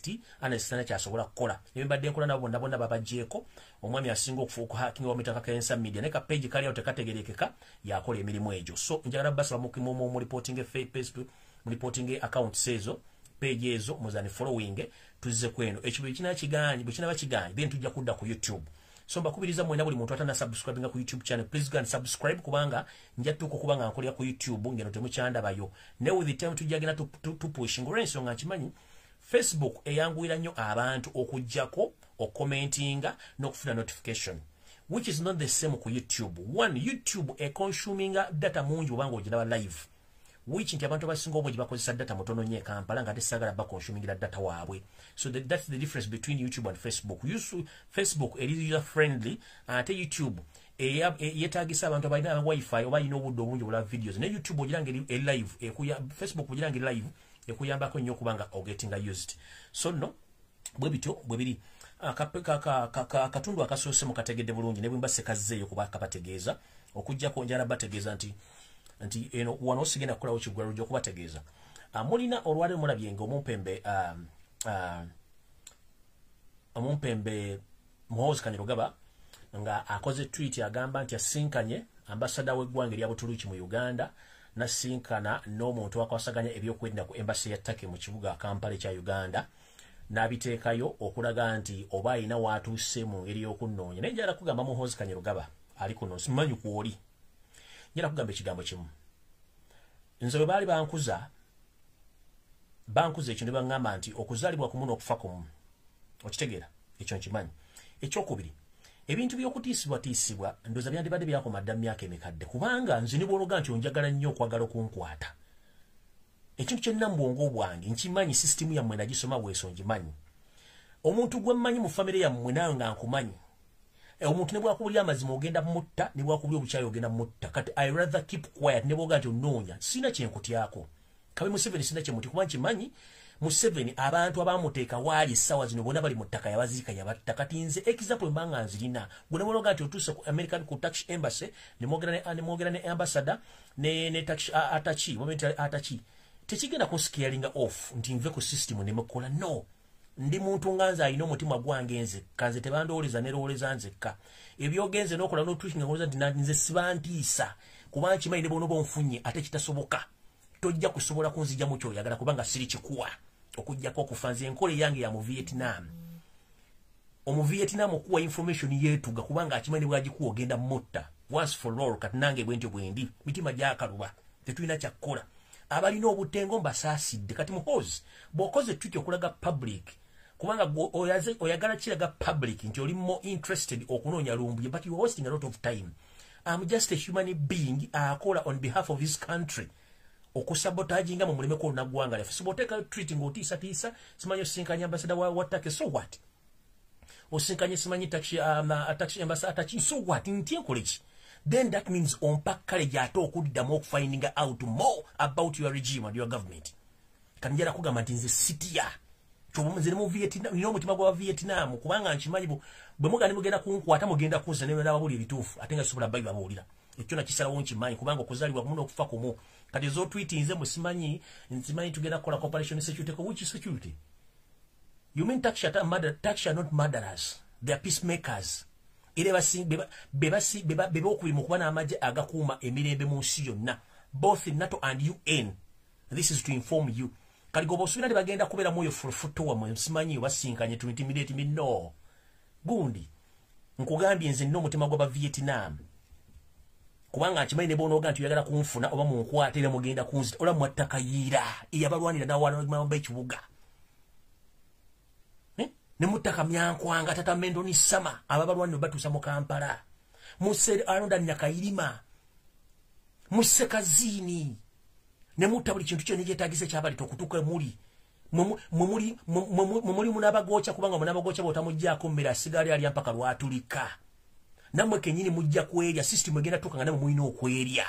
Analyst, analyst tana kyasobola kukola. Ne mbadde nkola nabo bonna bonna babaggyeko. Omwami asinga okuhackinga wa Kakensa Media, naye ka page kali awo tekategerekeka, yakola emirimu egyo. So njagala basaba mu reporting Facebook, mu reporting accounts ezo, page ezo muzani following. Tuzze kweno ekyo bwe kinaba kiganyi, bwe kinaba kiganyi, then tujja kudda ku YouTube. So mbakubiriza mwena, buli muntu atana subscribinga ku YouTube channel, please go and subscribe, kubanga nja tuko kubanga nkolera ku YouTube ngeno temukyandabayo. Ne with the time tujja genda tu pushing, olw'ensonga nkimanyi Facebook eyanguira nnyo abantu okujjako okucommentinga n'okufuna notification, which is not the same ku YouTube. One, YouTube econsuminga data mungi obanga ogiraba live, which nti abantu abasinga obungi bakozesa data mutono nnyo e Kampala, nga tesaagala baconsumingira data waabwe. So that's the difference between YouTube and Facebook. Facebook eri user friendly, ate YouTube yeetagisa abantu abalina wifi oba alina obudde obungi obulaba videos. Ne YouTube ogiranga eri live Facebook ogiranga eri live ekuyambako nnyo okuba nga ogettinga used. So nno bwe bityo bwe biri. Akatundu akasoose mukategedde bulungi, ne bwe mba sekazzeeyo kuba kabategeeza okugjako njala bategeeza nti eno wano sigenda kukolawo kiggwa lujja okubategeeza. Mulina olwaleero mulabye nga omumpembe Muhoozi Kainerugaba nga akoze tweet, agamba nti asinkanye ambasada w'eggwanga erya Butuluki mu Uganda, nasinkana n'omuntu akwasaganya ebyokwerinda ku embassy ya Turkey mu kibuga Kampala ekya Uganda, n'abiteekayo okulaga nti oba alina waatuuse mu ngeri y'okunnoonya. Naye njagala kugamba Muhoozi Kainerugaba ali kuno, simanyi kwoli, njagala kugamba ekigambo kimu. Nze bwe baali bankuza ekyo ne baŋŋamba nti okuzaalibwa kumu n'okufa kumu. Okitegeera ekyo? Nkimanyi. Ekyokubiri, ebintu by'okutiisibwatiisibwa ndowooza byandibadde byakoma dda mu myaka emikadde, kubanga nze ne bw'ologa nti onjagala nnyo okwagala okunkwata, ekintu kyenna mu bwongo bwange nkimanyi. Sisitimu yammwe nagisoma bweso, ngimanyi. Omuntu gwe mmanyi mu famire yammwe, nawe nga nkumanyi, omuntu ne bwakubulya amazima ogenda mutta, ne bwakubulya obukyayi ogenda mutta. Kati I rather keep quiet. Ne bwoga nti onoonya, sina kyenkutyako. Kabe Museveni, sina kyemuti, kuba nkimanyi Museveni abantu abamuteeka waali essaawa zino bonna bali mu ttaka, yabaziika, yabatta. Kati nze example mbanga nzirina. Gwe ne bwologa nti otuuse ku American, ku Turkish embassy, ne mwogera ne ambassador ne Turkish attaché, attaché, tekigenda ku scaring off nti nve ku system nemukola. No, ndi muntu nga nze alina omutima gwange nzekka. Nze tebandowooleza, nerowooleza nzekka. Ebyogenze n'okola n'otwikinga ngolooza nti nze sibantiisa, kuba nkimanyi ne bonoba onfunye ate kitasoboka, tojja kusobola kunzijamu kyoyagala, kubanga siri kikuwa okugjako okufa. Nze enkola eyange ya mu Vietnam. Omu Vietnam okuwa information yeetuga, kubanga akimanyi bwagikuwa ogenda mutta once for all. Kati nange bwentyo bwendi, mitima gyakaluba, tetulina kyakkola. Abalina obutengo mbasaasidde. Kati Muhoozi, bw'okoze tweet okulaga public, kubanga oyagala kiraga public nti oli more interested okunoonya Lumbuye, but you are wasting a lot of time. I'm just a human being akola on behalf of his country. Okusabotaginga mu muleme kwoluna ggwanga lyaffe, so bw'oteekayo tweet ng'otiisatiisa, simanyi osinkanya ambassador wa Turkey, so what? Osinkanye simanyi Turkish embassy attaché, so what? Nti enkole ki? Then that means ompa courage ate okuddamu okufinding out more about your regime and your government. Kati njala kugamba nti nze sitya. Nze ne mu Vietnam nina omutima gwa Vietnam, kubanga nkimanyi bwe mugenda mugenda kunkwata, mugenda kunza ne nababuli ebituufu, ate nga sobola bayi babuulira. Ekyo nakisalawo, nkimanyi, kubanga okuzaalibwa kumu n'okufa kumu. Kati ez'otwiti nze musimanyi, nsimanyi tugenda kukola cooperation security. Which security you mean? Turkish are, murder, Turkish are not murderers, they are peacemakers. Era bebokubiri mu kuba n'amagye agakuuma emirembe mu nsi yonna, both NATO and UN. This is to inform you. Kati goba osuubira nti bagenda kubeera mu oyo fulufuto wammwe, simanyi basinkanye to intimidate me? No, gundi nkugambye, nze nina omutima gw'aba Vietnam, kubanga nkimanyi ne bw'onooga nti oyagala kunfuna oba munkwate, era mugenda kunzita. Ola mwatta Kayiira eyabalwanira n'awamba ekibuga, ne mutta Kamyankwanga, Tata Mendoni Sama, ababalwanira batuusa mu Kampala, musse Aronda Nyakayirima, musse Kazini, ne mutta buli kintu kyonna ekyetaagisa ekyabaleta okutuuka muli mwe muli munabagooca, kubanga munabagooca bw'otamuggyako mmere asigala alya mpaka lwatulika. Nammwe kennyini mujja kwerya. System egenda tuuka nga nammwe mulina okwerya.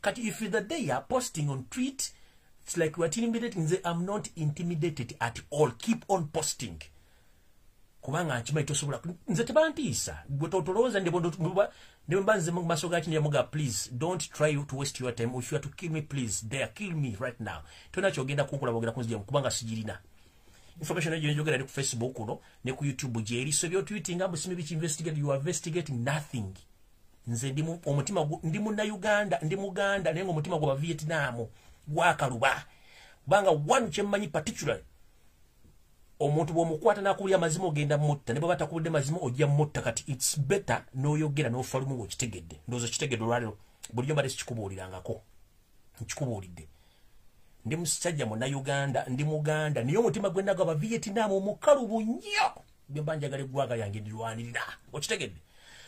Kati if the day are posting on tweet, it's like we are intimidating. Nze I'm not intimidated at all. Keep on posting, kubanga nkimanyi tosobola. Nze tebantiisa. Gwe totolowooza ndemba nze mu maaso ga kino yamuga, please don't try to waste your time. If you are to kill me, please there, kill me right now. Tolina kyogenda kunkola bwogera kunzija, kubanga sigirina. Information eyo njogera eri ku Facebook kuno ne ku YouTube gyeri. So byotweetinga musimi biki investigate, you are investigating nothing. Nze ndi omutima ndi munna Uganda, ndi Muganda, naye omutima gwa Vietnam gwakaluba, kubanga one kyemmanyi particularly, omuntu bw'omukwata n'akuwulira mazima ogenda mutta, ne bwe batakubudde mazima ojja mutta. Kati it's better n'oyogera n'ofa lumu ng'okitegedde. Ndowooza kitegedde olwaleero. Bulijjo mbadde sikikubuulirangako, nkikubuulidde. Ndi musajja Munnayuganda, ndi Muganda, naye omutima gwe nagaba Vietnam omukalubu nnyo. Bye mba njagala eggwanga lyange ndirwanirira, okitegedde?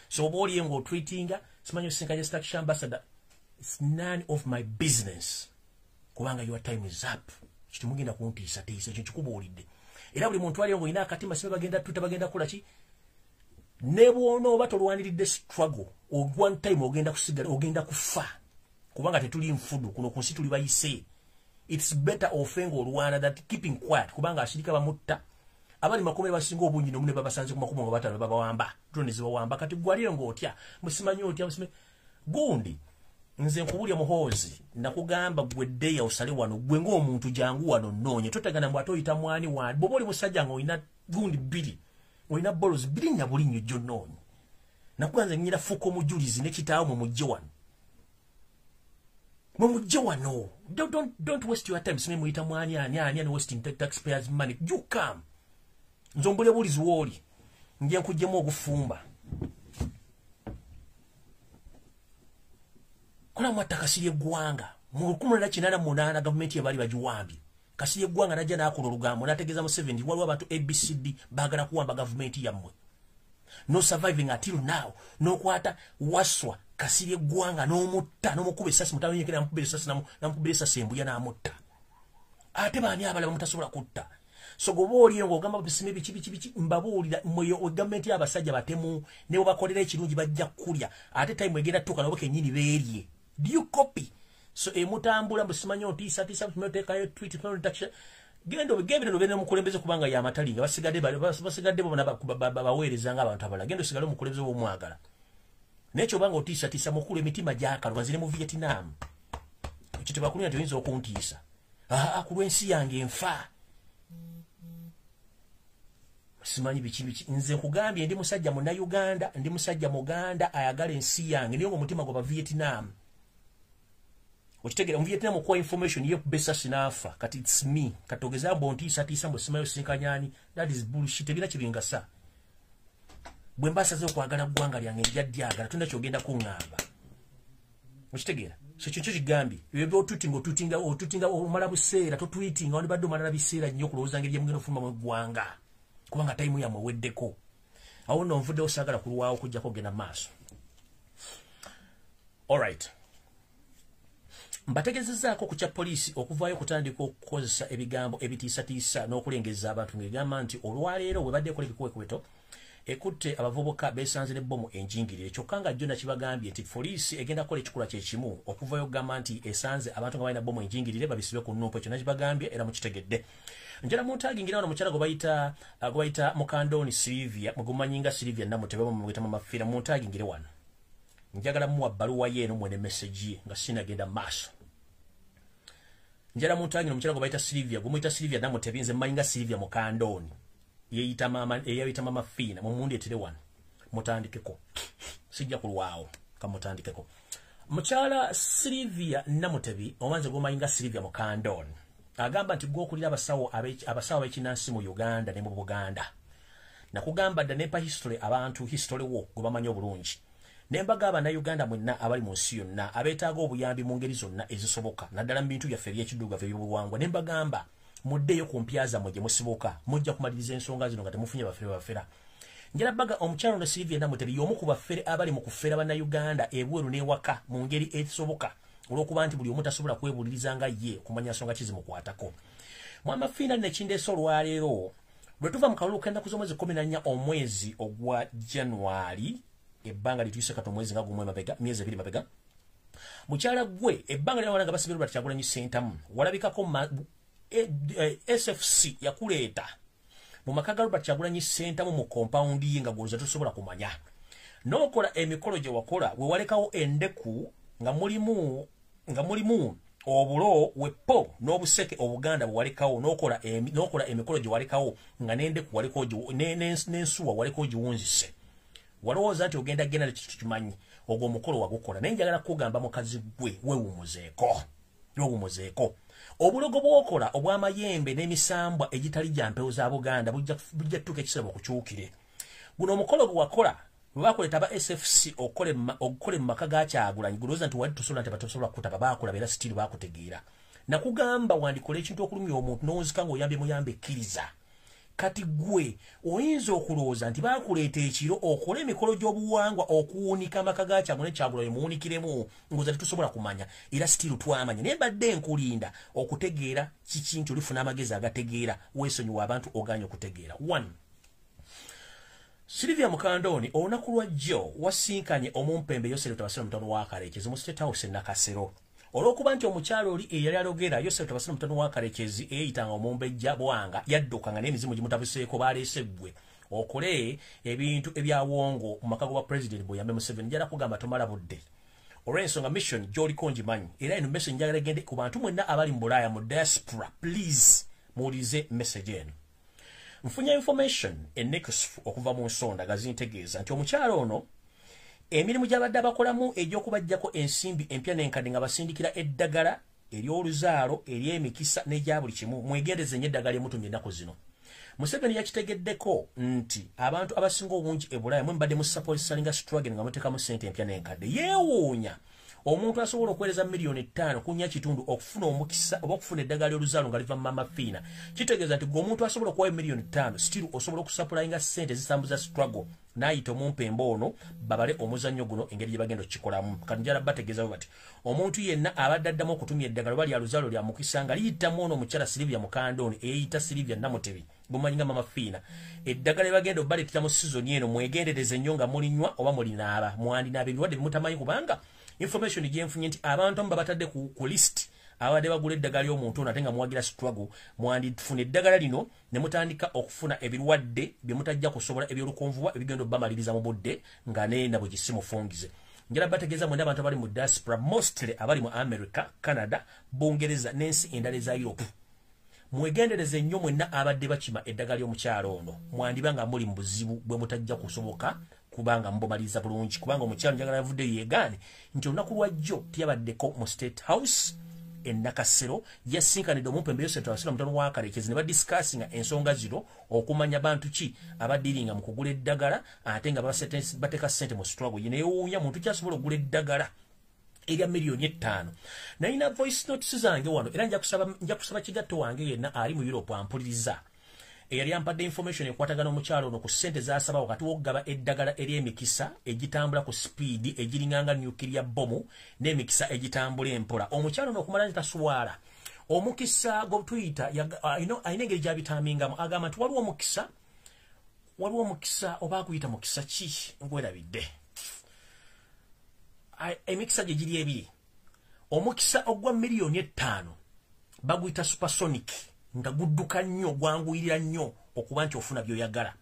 So oba oliye ng'otweetinga simanyi osinkanye Turkish ambassador, it's none of my business, kubanga your time is up. Kitemugenda kuntiisatiisa, ekyo nkikubuulidde. Era buli muntu aliyo ng'olina akatima sibe bagenda tuta, bagenda kukola ki, ne bw'onooba tolwaniridde struggle, one time ogenda kusigala, ogenda kufa, kubanga tetuli nfudu kuno ku nsi, tuli bayise. It's better ofe ng'olwana that keeping quiet, kubanga asirika bamutta. Abali makumi basinga obungi nomune babasanze ku makubo nga bataano babawamba, drone zibawamba. Kati gwaliyo ng'otya, musimanyi otya, musime gundi. Nze nkubulya Muhoozi, nakugamba gwe ddeya osale wano, gwe ng'omuntu jangu wano nnoonye, totegana mbw ate oyita mwani wani. Bw'oba oli musajja ng'olina gundi bbiri, olina balls bbiri, nnya bulinnyo jjo nnoonye. Nakuga nze nyira fuuka omujulizi ne kitaawo, mwe mujje wano, mwe mujje wano. Don't waste your time. Simanyi muyita mwani ani ani ani, wasting taxpayers money. You come, nze ombule bulizi wooli, nje nkuggyemu ogufumba. Kola mwatta Kasirye Eggwanga mu 1988, gavumenti yebaali bagiwambye. Kasirye Eggwanga najja n'akola olugambo n'ategeeza Museveni, waliwo abantu ABCD baagala kuwamba gavumenti yammwe. No surviving until now. N'okwata Waswa Kasirye Eggwanga n'omutta, n'omukuba essasi mutanyekera, namukubira essasi, namukubira essasi embuya n'amutta. Ate baani abalala bamutasobola kutta? So goba oliyo ng'ogamba bisime biki biki biki, mbabuulira mweyo gavumenti y'abasajja batemu, ne bwe bakolera ekirungi bajja kulya. Ate time egenda tuuka nabo kennyini beerye. Do you copy? So emutambula musimanyi otiisatiisa, oteekayo tweet, genda genda obere mukulembeze, kubanga yamatalinga basigadde bona baweereza ng'abantu abalala. Genda osigale omukulembeze w'omwagala, naye kyobanga otiisatiisa mukulu, emitima gyakaluba. Nzire mu Vietnam, ekyo tebakulira nti oyinza okuntiisa. Aa, ku lw'ensi yange enfa. Simanyi biki biki. Nze nkugambye, ndi musajja Munnayuganda, ndi musajja Muganda ayagala ensi yange, naye ng'omutima gwa Vietnam, okitegera? Mu Vietnam okuwa information ye kubesa sinaafa. Kati it's me. Kati ogeza mbu ontiisatiisa mbu simayo sinkanyani, that is bullshit, ebira kibingasa. Bwe mbasaze okwagala ggwanga lyange, nja dyagala, tolina kyogenda kuŋŋamba, okitegeera? So kyo kyo kigambye ebyo byotweetinga, otweetinga, otweetinga omala buseera. Totweetinga, wandibadde omalala biseera nnyo okulowooza ngeri gyemugenda ofuluma mu ggwanga, kubanga time yammwe eweddeko. Awo nno nvuddewo, saagala kulwawo okujjako ogenda mu maaso. Alright, mbategezezaako ku kya poliisi okuvaayo okutandika okukozesa ebigambo ebitiisatiisa n'okulengeza abantu, ng'egamba nti olwaleero bwe badde ekola ebikwekweto ekutte abavubuka beesanze n'ebbomu enjingirire. Kyokka nga jjo nakibagambye nti poliisi egenda kukola ekikolwa kyekimu, okuvayo okugamba nti esanze abantu nga balina bbomu enjingirire babisibe ku NUP. Ekyo nakibagambye era mukitegedde. Njala muntagingira wano mukyala gwe bayita Mukandoni Silivia, mugumanyi nga Silivia Namutebe, mumuyita Mama Fiina. Muntagingire wano, njagala muwa bbaluwa ye eno mwene message ye nga sinagenda maaso. Njala muntagingira omukyala gwe bayita Silivia, gumuyita Silivia Namutebi, nze mmanyi nga Silivia Mukandoni, yeyita mama, eyayita Mama Fiina. Mumundeetere wano mutandikeko, sijja kulwawo, kamutandikeko. Mukyala Silivia Namutebi, omanze gomanyi nga Silivia Mukandoni, agamba nti gwokulira abasawo ab'ekinansi mu Uganda ne mu Buganda. Nakugamba dda nepa history, abantu history wo gwe bamanyi obulungi, ne mbagamba Bannayuganda mwenna abali mu nsi yonna abeetaaga obuyambi mu ngeri zonna ezisoboka, naddala mu bintu byaffe ebyekiddugavu ebyobuwangwa, ne mbagamba muddeeyo ku mpya zammwe gye musibuka, mujja kumaliriza ensonga zino nga temufunye bafere bafera. Njala baga omukyalo ono Silivia Namutebi y'omu ku bafere abali mu kufera Bannayuganda ebweru n'ewaka mu ngeri ezisoboka, olw'okuba nti buli omu tasobola kwebuuliriza nga ye kumanya nsonga ki zimukwatako. Mwama Fiina, nekindeesa olwaleero, lwe tuva mu kalulu k'ennaku z'omwezi 14 omwezi ogwa January, ebbanga lituyise kati omwezi nga gumu emabega, myezi 2 mabega. Mukyala gwe, ebbanga lyawala nga basibye Robert Kyagulanyi Ssentamu, walabikako SFC yakuleeta mu maka ga Robert Kyagulanyi Ssentamu mu compound ye, nga gw'oza tosobola kumanya, n'okola emikolo gye wakola, we walekawo endeku nga mulimu Obulo wepo n'obuseke obuganda bwalekawo n'okola emikolo gye walekawo nga n'endeku walekawo n'ensuwa walekawo giwunzise. Walowooza nti ogenda genda tukimanyi ogwo omukolo wagukola. Naye njagala kugamba mukazi gwe weewumuzeeko. Weewumuzeeko. Obulogo bw'okola obw'amayembe n'emisambwa egitali gya mpewo za Buganda bujja tutuuka ekiseera bukukyukire. Guno omukolo gwe wakola bwe bakuleeta aba SFC okukole mu maka ga Kyagulanyi, gulowooza nti wali tosobola nti batosobola kukutaba, baakulaba era sitiru baakutegeera. Nakugamba wandikola ekintu okulumya omuntu n'onzika ng'oyambye muyambe ekkiriza. Kati gwe oyinza okulowooza nti baakuleeta ekiro okole emikolo gy'obuwangwa okuwunika amaka ga Kyagulanyi Kyagulanyi muwunikiremu ng'oza tetusobola kumanya era sitiru twamanya. Naye mbadde nkulinda okutegeera kiki nti olifuna amagezi agategeera weesonyiwa abantu ogaanye okutegeera. 1. Sylvia Mukandoni olunaku lwa jjo wasinkanye omumpembe Yoseri Tabasira mutabani wa Karekezi mu State House e Nakasero. Olw'okuba nti omukyalo oli eyali alogera Yoseri Tabasira mutabani wa Karekezi eyeyitanga omumbejja Bwanga yaddukanga n'emizimu gimutabuseeko baleese ggwe okole ebintu ebyawongo mu maka gwa President Buyambe Museveni. Njala kugamba tomala budde olw'ensonga mission gy'oliko ngimanyi, era eno message njagala egende ku bantu mwenna abali mu Bulaaya mu diaspora. Please muwulize message eno. Nfunye information enekusifu okuva mu nsonda nga zintegeeza nti omukyalo ono emirimu gy'abadde abakolamu egy'okubaggyako ensimbi empya n'enkadde nga basindikira eddagala ery'oluzaalo ery'emikisa n'egya buli kimu. Mwegendereze nnyo eddagala lyemutumye ennaku zino. Museveni yakitegeddeko nti abantu abasinga obungi e Bulaaya mwe mubadde mu supportinga struggle nga muteekamu ssente empya n'enkadde. Yeewuunya omuntu asobola okuweereza 5.5 million okufuna omukisa oba okufuna eddagala ly'oluzaalo nga liva mu Mama Fiina. Kitegeeza nti gwe omuntu asobola okuwayo 5 million still osobola okusupplyinga ssente zitambuza struggle n'ayita omumpembe ono babale omuzannyo guno engeri gye bagenda okukikolamu. Kati njala bategeeza bati omuntu yenna abadde addamu okutumya eddagala oba lya luzaalo lya mukisa nga liyitamu ono omukyala Sylvia Mukandoni eyeyita Sylvia Namutebi bumanyi nga Mama Fiina, eddagala ebagenda obbaleetera mu sizoni eno mwegendereze nnyo nga mulinywa oba mulinaaba. Mwandinaaba ebirwadde bimutamanyi kubanga information gyenfunye nti abantu abamu babatadde ku list abadde bagula eddagala ly'omuntu ono ate nga muwagira struggle. Mwandifuna eddagala lino ne mutandika okufuna ebirwadde bye mutajja kusobola eby'olukonvuba ebigenda obbamaliriza mu budde nga ne bwe gisimufungize. Njala bategeeza mwenna abantu abali mu diaspora, mostly abali mu America, Canada, Bungereza n'ensi endala eza Europe, mwegendereze nnyo mwenna abadde bakima eddagala ly'omukyalo ono. Mwandiba nga muli mu buzibu bwe mutajja kusoboka kubanga mubumaliriza bulungi, kubanga omukyalo njagala yavuddeyo yeegaane nti olunaku lwa jjo teyabaddeko mu State House e Nakasero, yasinkanidde omumpembe Yoseri Tabasira mutabani wa Karekezi ne badiscussinga ensonga zino okumanya bantu ki abadiringa mu kugula eddagala ate nga bateeka ssente mu struggle. Ye neewuunya muntu ki asobola okugula eddagala erya 5 million. Nalina voice notes zange wano era nja kusaba kigatto wange yenna ali mu Europe ampuliriza eyali ampadde information ekwatagana omukyalo ono ku ssente z'asaba wakati w'okugaba eddagala ery'emikisa egitambula ku sipiidi egiringanga nuclear bomb n'emikisa egitambula empola. Omukyalo ono okumala nti taswala omukisa gw'otuyita alina engeri gy'abitaamingamu. Agamba nti waliwo omukisa oba aguyita mukisa ki ngwerabidde. Emikisa gye giri ebiri. Omukisa ogwa 5 million baguyita supersonic nga gudduka nnyo gwanguyirira nnyo okuba nti ofuna by'oyagala.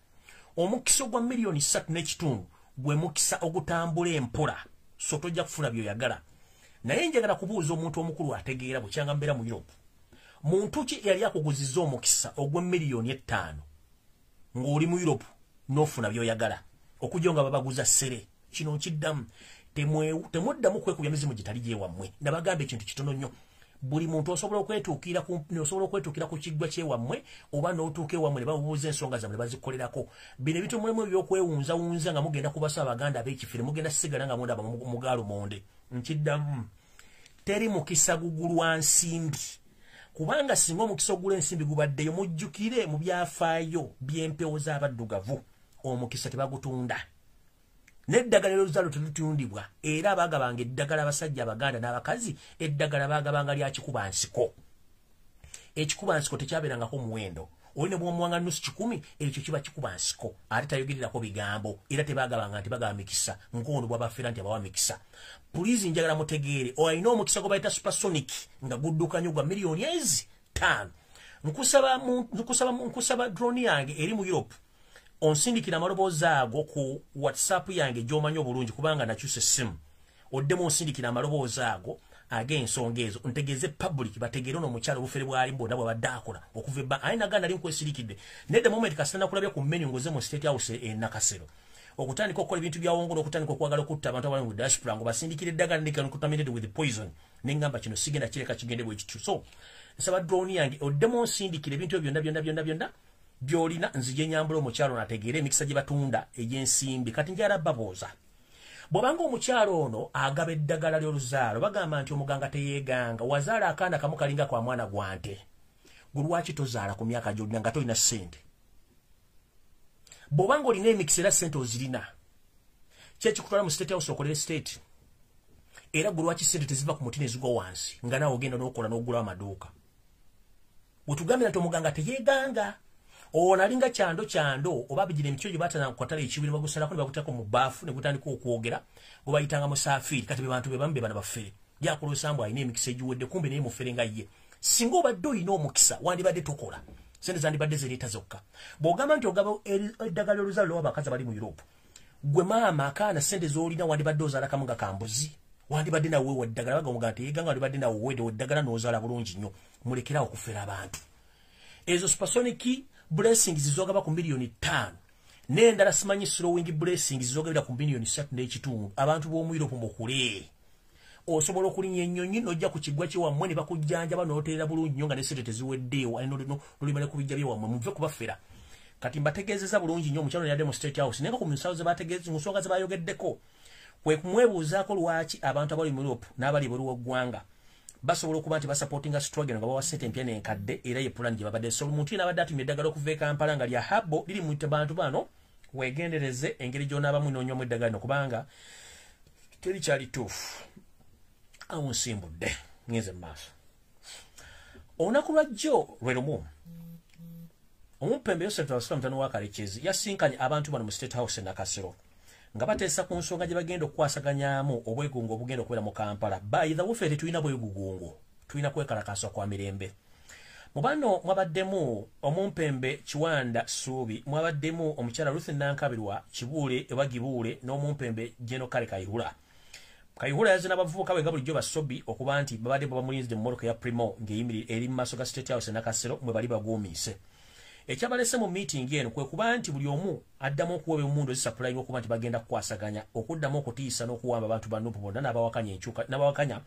Omukisa ogwa 3.5 million gwe mukisa ogutambula empola, so tojja kufuna by'oyagala. Naye njagala kubuuza omuntu omukulu ategeera bukyanga mbeera mu Europe, muntu ki eyali akuguzizza omukisa ogwa 5 million ng'oli mu Europe n'ofuna by'oyagala okujja nga babaguza ssere? Kino nkiddamu, temuddamu kwekubya mizimu gitali gyewammwe. Nabagamba ekintu kitono nnyo. Buli muntu osobola okwetuukira ku kiggwa kyewammwe oba n'otuuka ewammwe ne babuuza ensonga zammwe ne bazikolerako. Bino ebintu mulimu ebyokwewunzawunza nga mugenda kubasa abaganda ab'ekifire, mugenda sigala nga mundaba mu gaalumonde. Nkiddamu, teri mukisa gugulwa nsimbi, kubanga singa omukisa ogula ensimbi gubaddeyo, mujjukire mu byafaayo by'empewo z'abaddugavu omukisa tebagutunda. N'eddagala ery'oluzaalo terutundibwa, era abaagabanga eddagala abasajja abaganda n'abakazi eddagala baagabanga lya kikubansiko. Ekikubansiko tekyabeerangako muwendo. Oli ne bw'omuwanga 500,000 ekyo kiba kikubansiko, ate tayogererako bigambo, era tebaagabanga nti bagaba mikisa ng'ono bw'abafera nti abawa mikisa. Pulizi njagala mutegeere, olina omukisa gwe bayita supersonic nga gudduka nnyo gwa 5 million. Nkusaba drone yange eri mu Europe onsindikira amaloboozi ago ku WhatsApp yange gy'omanyi obulungi kubanga nakyusa essimu. Oddemu onsindikira amaloboozi ago ag'ensonga ezo, ntegeeze public bategeere ono omukyala obufere bwali bwonna bwabadde akola okuva ebba aye naganda nali nkwesirikidde. Naye the moment kasita nakulabye ku menu ng'oze mu State House e Nakasero okutandika okukola ebintu byawongo n'okutandika okwagala okutta abantu abali mu diaspora ngo basindikira eddagala ne contaminated with poison, ne ngamba kino sigenda kireka kigende bwe kityo. So nsaba drone yange oddemu onsindikira ebintu ebyo byonna byonna byonna byonna by'olina, nzije nyambula omukyalo nategeere emikisa gye batunda egy'ensimbi. Kati njala babuuza, bw'obanga omukyalo ono agaba eddagala ly'oluzaalo, bagamba nti omuganga teyeeganga, wazaala akaana kamu kalinga kwa mwana gwa nte, gwe lwaki tozaala ku myaka gy'olina nga tolina ssente? Bw'obanga olina emikisa era ssente ozirina, ki ekikutwala mu State House okolere state? Era gwe lwaki ssente teziva ku muti ne zigwa wansi nga naawe ogenda n'okola n'ogulawo amaduuka? Bw'otugambira nti omuganga teyeeganga, ono alinga kyando kyando oba bigira emikyo gye baatana ku katale ekibi ne bagusalako ne baguteeka mu bbaafu ne gutandika okwogera, gwe bayitanga musaafiiri. Kati be bantu be bamu be bano bafere. Yakola mbu alina emikisa egiwedde, kumbe naye mufere nga ye. Singa obadde olina omukisa wandibadde tokola, sente zandibadde zereeta zokka. Bw'ogamba nti ogaba eddagala ly'oluzaalo lw'abakazi abali mu Europe, gwe maama akaana sente z'olina wandibadde ozaala kamu nga kambuzi, wandibadde nawe weewa eddagala. Baga omuganga teyeeganga, wandibadde nawe weewa eddagala n'ozaala bulungi nnyo. Mulekerawo okufera abantu. Ezo supersonic blessings zogaba ku 5 million n'endala simanyi slowing blessings zogabira ku 3.5 million. Abantu b'omu Europe mukule, osobola okulinnya ennyonyi n'ojja ku kiggwa kyewammwe ne bakujjanjaba n'oteera bulungi nnyo nga ne sente teziweddeewo, n'olimala ku bijja byewammwe. Muve kubafera. Kati mbategeezeza bulungi nnyo, omukyalo yadde mu State House, naye nga ku nsawo ze bategeeza, mu nsonga ze bayogeddeko kwe kumwebuuzaako lwaki abantu abali mu Europe n'abali ebweru w'eggwanga basobola okuba nti basupportinga struggle nga bawa ssente empya n'enkadde, era ye pulani gye babadde. So omuntu yena abadde atumya eddagala okuva e Kampala nga lya habo liri mu bantu bano, weegendereze engeri gy'onaabamu n'onywamu eddagala lino, kubanga terikyali tuufu. Awo nsimbudde ngenze mu maaso. Olunaku lwajjo lwe lumu, omumpembe Yosef Tabasula mutano wa Kalekezi yasinkanye abantu bano mu State House e Nakasero nga bateesa ku nsonga gye bagenda okukwasaganyaamu obwegungo obugenda okubeera mu Kampala. By the way, ffe tetulina bwegugungo, tulina kwekalakaasa kwa mirembe. Mu bano mwabaddemu omumpembe Kiwanda Suubi, mwabaddemu omukyala Ruth Nankabirwa Kibuule oba Gibuule, n'omumpembe Geno Kale Kayihura. Kayihura yazze n'abavubuka be nga bulijjo basobi okuba nti babadde bamulinzidde mu mmotoka ya Premio ng'eyimirira eri mu maaso ga State House e Nakasero mwe bali baguumiise. Ekyabalese mu meeting eno kwe kuba nti buli omu addamu okuwa emundu ezisupplyinga okuba nti bagenda kukwasaganya okuddamu okutiisa n'okuwamba abantu ba NUP bonna n'abawakanya enkyuka n'abawakanya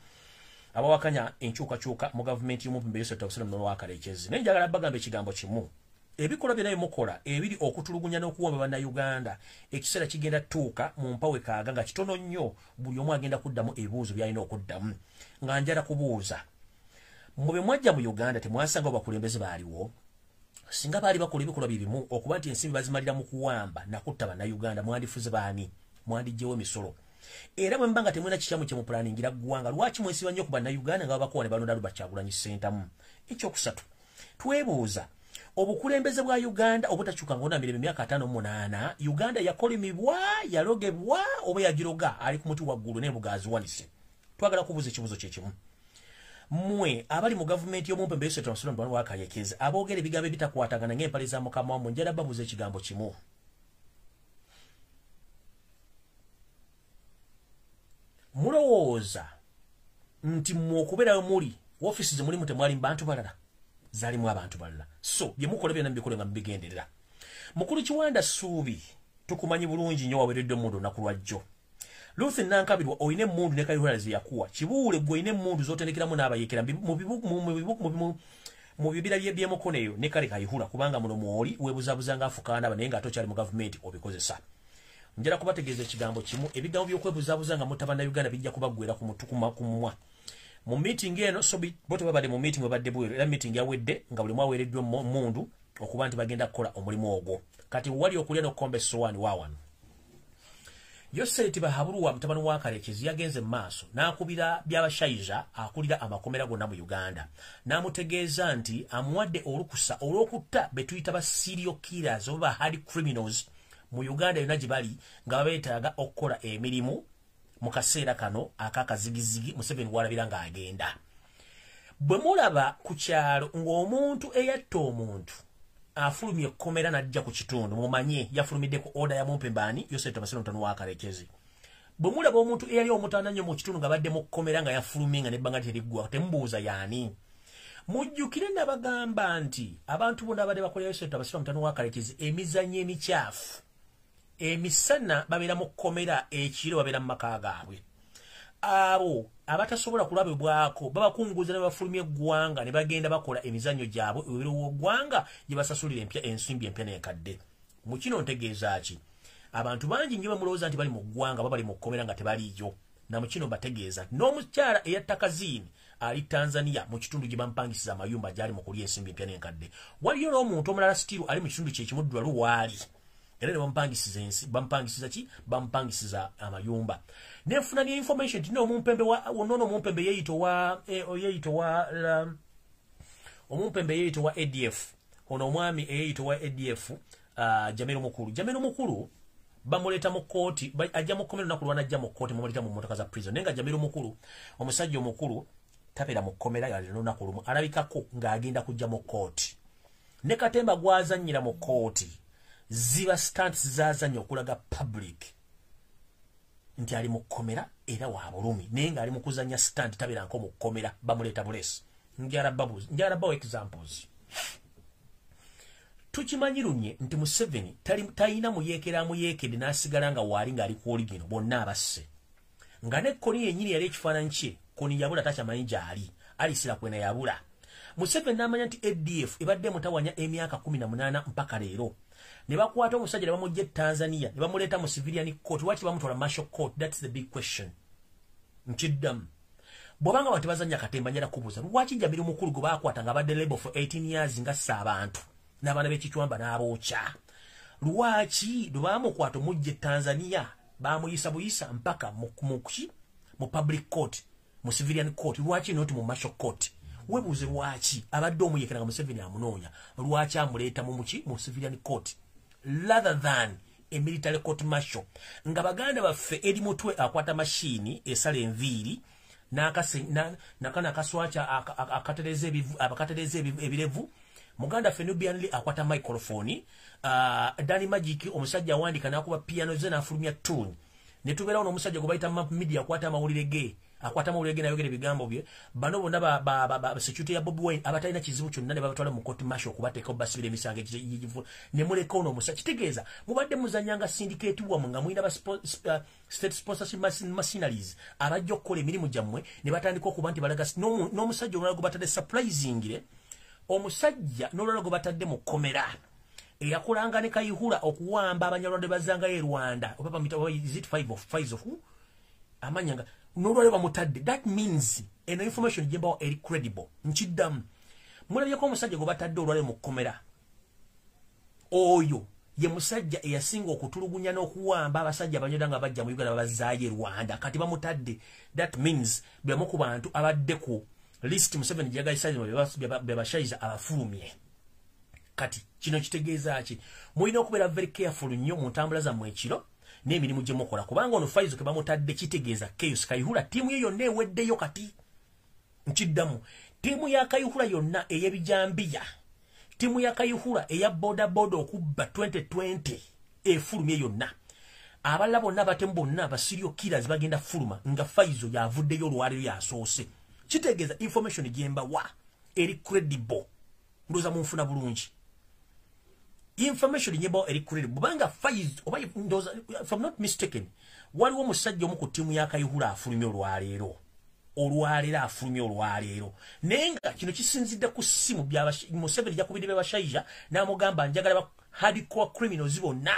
abawakanya enkyukakyuka mu gavumenti y'omumpembe Yosef Tabasula Munono wa Kalekezi. Naye njagala bagamba ekigambo kimu: ebikolwa byonna byemukola ebiri okutulugunya n'okuwamba bannayuganda, ekiseera kigenda tuuka mu mpawe kaaga nga kitono nnyo, buli omu agenda kuddamu ebibuuzo by'alina okuddamu. Nga njala kubuuza, mwe bwe mwajja mu Uganda temwasanga bakulembeze baaliwo? Singa baali bakola ebikolwa bye bimu okuba nti ensimbi bazimalira mu kuwamba nakutta bannayuganda, mwandifuze baani? Mwandiggyewo emisolo? Era bwe muba nga temulina kikyamu kye mupulaningira ggwanga, lwaki mwesiba nnyo ku bannayuganda nga babakowa ne balonda Robert Kyagulanyi Ssentamu? Ekyokusatu, twebuuza obukulembeze bwa Uganda obutakyuka ng'ona mirembe emyaka 58, Uganda yakolimibwa, yalogebwa oba yagiroga ali ku muti waggulu naye bugaaziwanise? Twagala kubuuza ekibuuzo kyekimu. Mmwe abali mu gavumenti y'omumpembe Yosef Tabasula Mutabani wa Kalekezi aboogera ebigambo ebitakwatagana ng'empale za mukama wammwe, njala babuuza ekigambo kimu: mulowooza nti mmwe okubeerayo muli woofiisi ze mulimu temwalimu bantu balala? Zaalimu abantu balala. So bye mukola byonna mubikole nga mubigenderera. Mukulu Kiwanda Suubi, tukumanyi bulungi nnyo, waweereddwa emmundu olunaku lwajjo. Ruth Nankabirwa, olina emmundu ne Kayihura ze yakuwa. Kibuule, gwe olina emmundu z'otendekeramu n'abayeekera mu bibira by'emukono eyo ne Kale Kayihura, kubanga muno mwoli weebuzaabuza ng'afukaanaba naye ng'ate okyali mu gavumenti obikozesa. Njala kubategeeza ekigambo kimu: ebigambo by'okwebuzaabuza nga mutta bannayuganda bijja kubaggwera ku mutu ku mumwa. Mu meeting eno, so bo tebabadde mu meeting, babadde bweru, era meeting yawedde nga buli mwaweereddwa emmundu okuba nti bagenda kukola omulimu ogwo. Kati wali okulya n'okukomba essowaani waawano. Yoseri Tibahaburwa mutabani wa Kalekezi yagenze mu maaso n'akubira Byabashaija akulira amakomera gonna mu Uganda, n'amutegeeza nti amuwadde olukusa olw'okutta be tuyita ba serial killers oba ba hard criminals mu Uganda yonna gye bali nga babeetaaga okukola emirimu mu kaseera kano akakazigizigi Museveni walabira ng'agenda. Bwe mulaba ku kyalo ng'omuntu eyatta omuntu afulumye ekkomera n'ajja ku kitundu, mumanye yafulumidde ku order ya mumpembaani Yosef Tabasira mutano wa Kalekezi. Bwe mulaba omuntu eyali omutaana nnyo mu kitundu nga badde mu kkomera nga yafulumye nga n'ebbanga teriggwa, temubuuza yaani. Mujjukire nabagamba nti abantu bonna abadde bakolerayo sente abasiba mutano wa Kalekezi emizannyo emikyafu, emisana babeera mu kkomera, ekiro babeera mu maka gaabwe. Abo abatasobola kulabibwako babakunguza ne bafulumya eggwanga ne bagenda bakola emizannyo gyabwe ebweru w'eggwanga gye basasulira empya ensimbi empya n'enkadde. Mu kino ntegeeza ki? Abantu bangi nnyo bamulowooza nti bali mu ggwanga baba bali mu kkomera nga tebaliiyo. Na mu kino mbategeeza n'omukyala eyatta Kaziini ali Tanzania mu kitundu gye bampangisiza amayumba gy'ali mu kulya ensimbi empya n'enkadde. Waliyo n'omuntu omulala sitiru ali mu kitundu kye kimu Ddwalu waali, era ne bampangisiza ensi, bampangisiza ki? Bampangisiza amayumba. Nenfuna ne information nti n'omumpembe wa nono omumpembe yeeyita wa yeeyita wa omumpembe yeeyita wa ADF, ono omwami eyeeyita wa ADF, Jamiru Mukulu. Jamiru Mukulu bamuleeta mu kkooti, ajja mu kkomera olunaku lwanajja mu kkooti, mumuleeta mu mmotoka za prison. Naye nga Jamiru Mukulu omusajja omukulu tabeera mu kkomera yali n'olunaku lumu, alabikako ng'agenda kujja mu kkooti. Ne katemba gw'azannyira mu kkooti ziba stunts z'azannya okulaga public nti ali mu kkomera era wa bulumi, naye ng'ali mu kuzannya stunt, tabeera nko mu kkomera, bamuleeta buleesi. Njala bawo examples. Tukimanyi lunye nti Museveni talina muyeekera amuyeekedde n'asigala nga waali ng'ali ku oligino bonna abasse. Nga ne Kony yennyini yali ekifaananyi kye, Kony yabula takyamanyi gy'ali, Alisira kwena yabula. Museveni n'amanya nti ADF ebadde emutawanya emyaka 18 mpaka leero. Ne bakwata omusajja ne bamuggya e Tanzania ne bamuleeta mu civilian court. Lwaki bamutwala martial court? That's the big question. Nkiddamu. Bw'obanga abantu tebazannya katemba, njala kubuuza lwaki Jamiru Mukulu gwe baakwata nga abadde label for 18 years nga ssa abantu n'abaana b'ekicwamba n'abookya, lwaki lwe baamukwata omujja e Tanzania baamuyisa buyisa mpaka mu public court, mu civilian court? Lwaki not mu martial court? Weebuuze lwaki abadde omuyeekera nga Museveni amunoonya, lwaki amuleeta mu muki mu civilian court rather than a military court martial? Nga baganda baffe eri mutwe akwata mashini esala enviiri nakana akaswacha akatereza ebirevu, muganda ffe Nubian Lee akwata microphone, Danny Magic omusajja awandika n'akuba piano ze n'afulumya tune, ne tubeerawo n'omusajja gwe bayita Map Media akwata amawulire ge, akwata amawulire ge n'ayogera ebigambo bye. Bano bonna ba security ya Bobi Wine abatalina kizibu kyonna ne babatwala mu court martial okubateeka basibira emisango egivu, ne muleka ono omusajja. Kitegeeza mubadde muzannyanga syndicate wammwe nga mulina ba state sponsorship machineries abajja okukola emirimu gyammwe ne batandika okuba nti balaga n'omusajja omulala gwe batadde surprisingly, omusajja n'olulala gwe batadde mu kkomera eyakolanga ne Kayihura okuwamba Abanyarwanda bazangayo e Rwanda, oba bamuyita, is it five of five of who? Amanya nga n'olwaliro bamutadde. That means eno information gye mbawa eri credible. Nkiddamu, mulabyeko omusajja gwe batadde olwaliro mu kkomera, oyo ye musajja eyasinga okutulugunya n'okuwamba abasajja Abanyarwanda nga bajja mu Uganda babazaayo e Rwanda, kati bamutadde. That means byamu ku bantu abadde ku list Museveni gye bebashayiza abafulumye. Kati kino kitegeeza ki? Mulina okubeera very careful nnyo mu ntambula zammwe ekiro n'emirimu gye mukola, kubanga ono Faizo ke bamutadde kitegeeza chaos. Kayihura ttiimu ye yonna eweddeyo kati. Nkiddamu, ttiimu ya Kayihura yonna ey'ebijambiya, ttiimu ya Kayihura eya boda boda okubba 2020 efulumye yonna. Abalala bonna batemu bonna ba serial killers bagenda fuluma nga Faizo yavuddeyo olwaleero yasoose. Kitegeeza information gye mbawa eri credible. Ndowooza munfuna bulungi. Information nyembawa eri credible bubanga Faizo oba ndowooza, if I'm not mistaken, waliwo omusajja omu ku ttiimu ya Kayihura afulumye olwaleero, olwaleero afulumye olwaleero. Naye nga kino kisinzidde ku ssimu Museveni jakubidde byabashaija n'amugamba njagala ba hardcore criminals bonna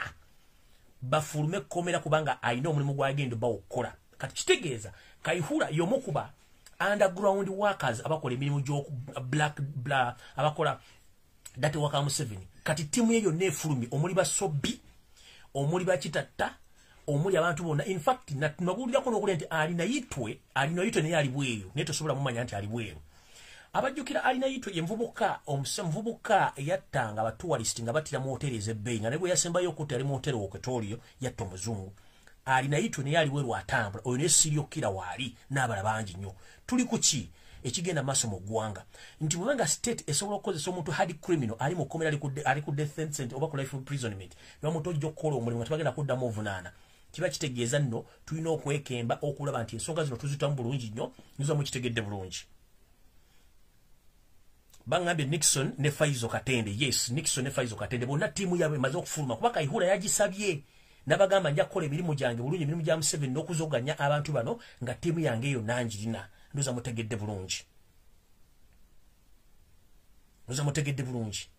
bafulume ekkomera kubanga alina omulimu gwagenda oba okukola. Kati kitegeeza Kayihura y'omu kuba underground workers abakola emirimu gy'oku black, black abakola dirty work Museveni. Kati ttiimu ye yonna efulumye, omuli basobbi, omuli bakitatta, omuli abantu bonna. In fact, nabuulirako n'okulya nti Alinayitwe, Alinayitwe naye ali bweru, naye tosobola mumanya nti ali bweru. Abajjukira Alinayitwe ye nvubuka, omuvubuka eyattanga abatourist nga battira mu hoteri ez'ebbeeyi, nga ne bwe yasembayo okutta yali mu hoteri Oketorio, yatta omuzungu. Alinayitwe naye ali bweru atambula, oyo naye serial killer waali n'abala bangi nnyo. Tuli ku ki ekigenda maaso mu ggwanga nti bwebanga state esobola okukozesa omuntu hard criminal ali mu kkomera, ali ku death sentence oba ku life imprisonment, ne bamuta ojja okukola omulimu nga tebagenda kuddamu ovunaana. Kiba kitegeeza nno tulina okwekemba okulaba nti ensonga zino tuzitamu bulungi nnyo. Nyiza mukitegedde bulungi. Bangambye Nixon ne Faizo Katende. Yes, Nixon ne Faizo Katende bonna ttiimu yaabwe emaze okufuluma, kuba Kayihura yagisabye nabagamba nja kukola emirimu gyange bulungi, emirimu gya Museveni n'okuzoganya abantu bano nga ttiimu yange eyo nangirina. Ndoza mutegedde bulungi. Ndoza mutegedde bulungi.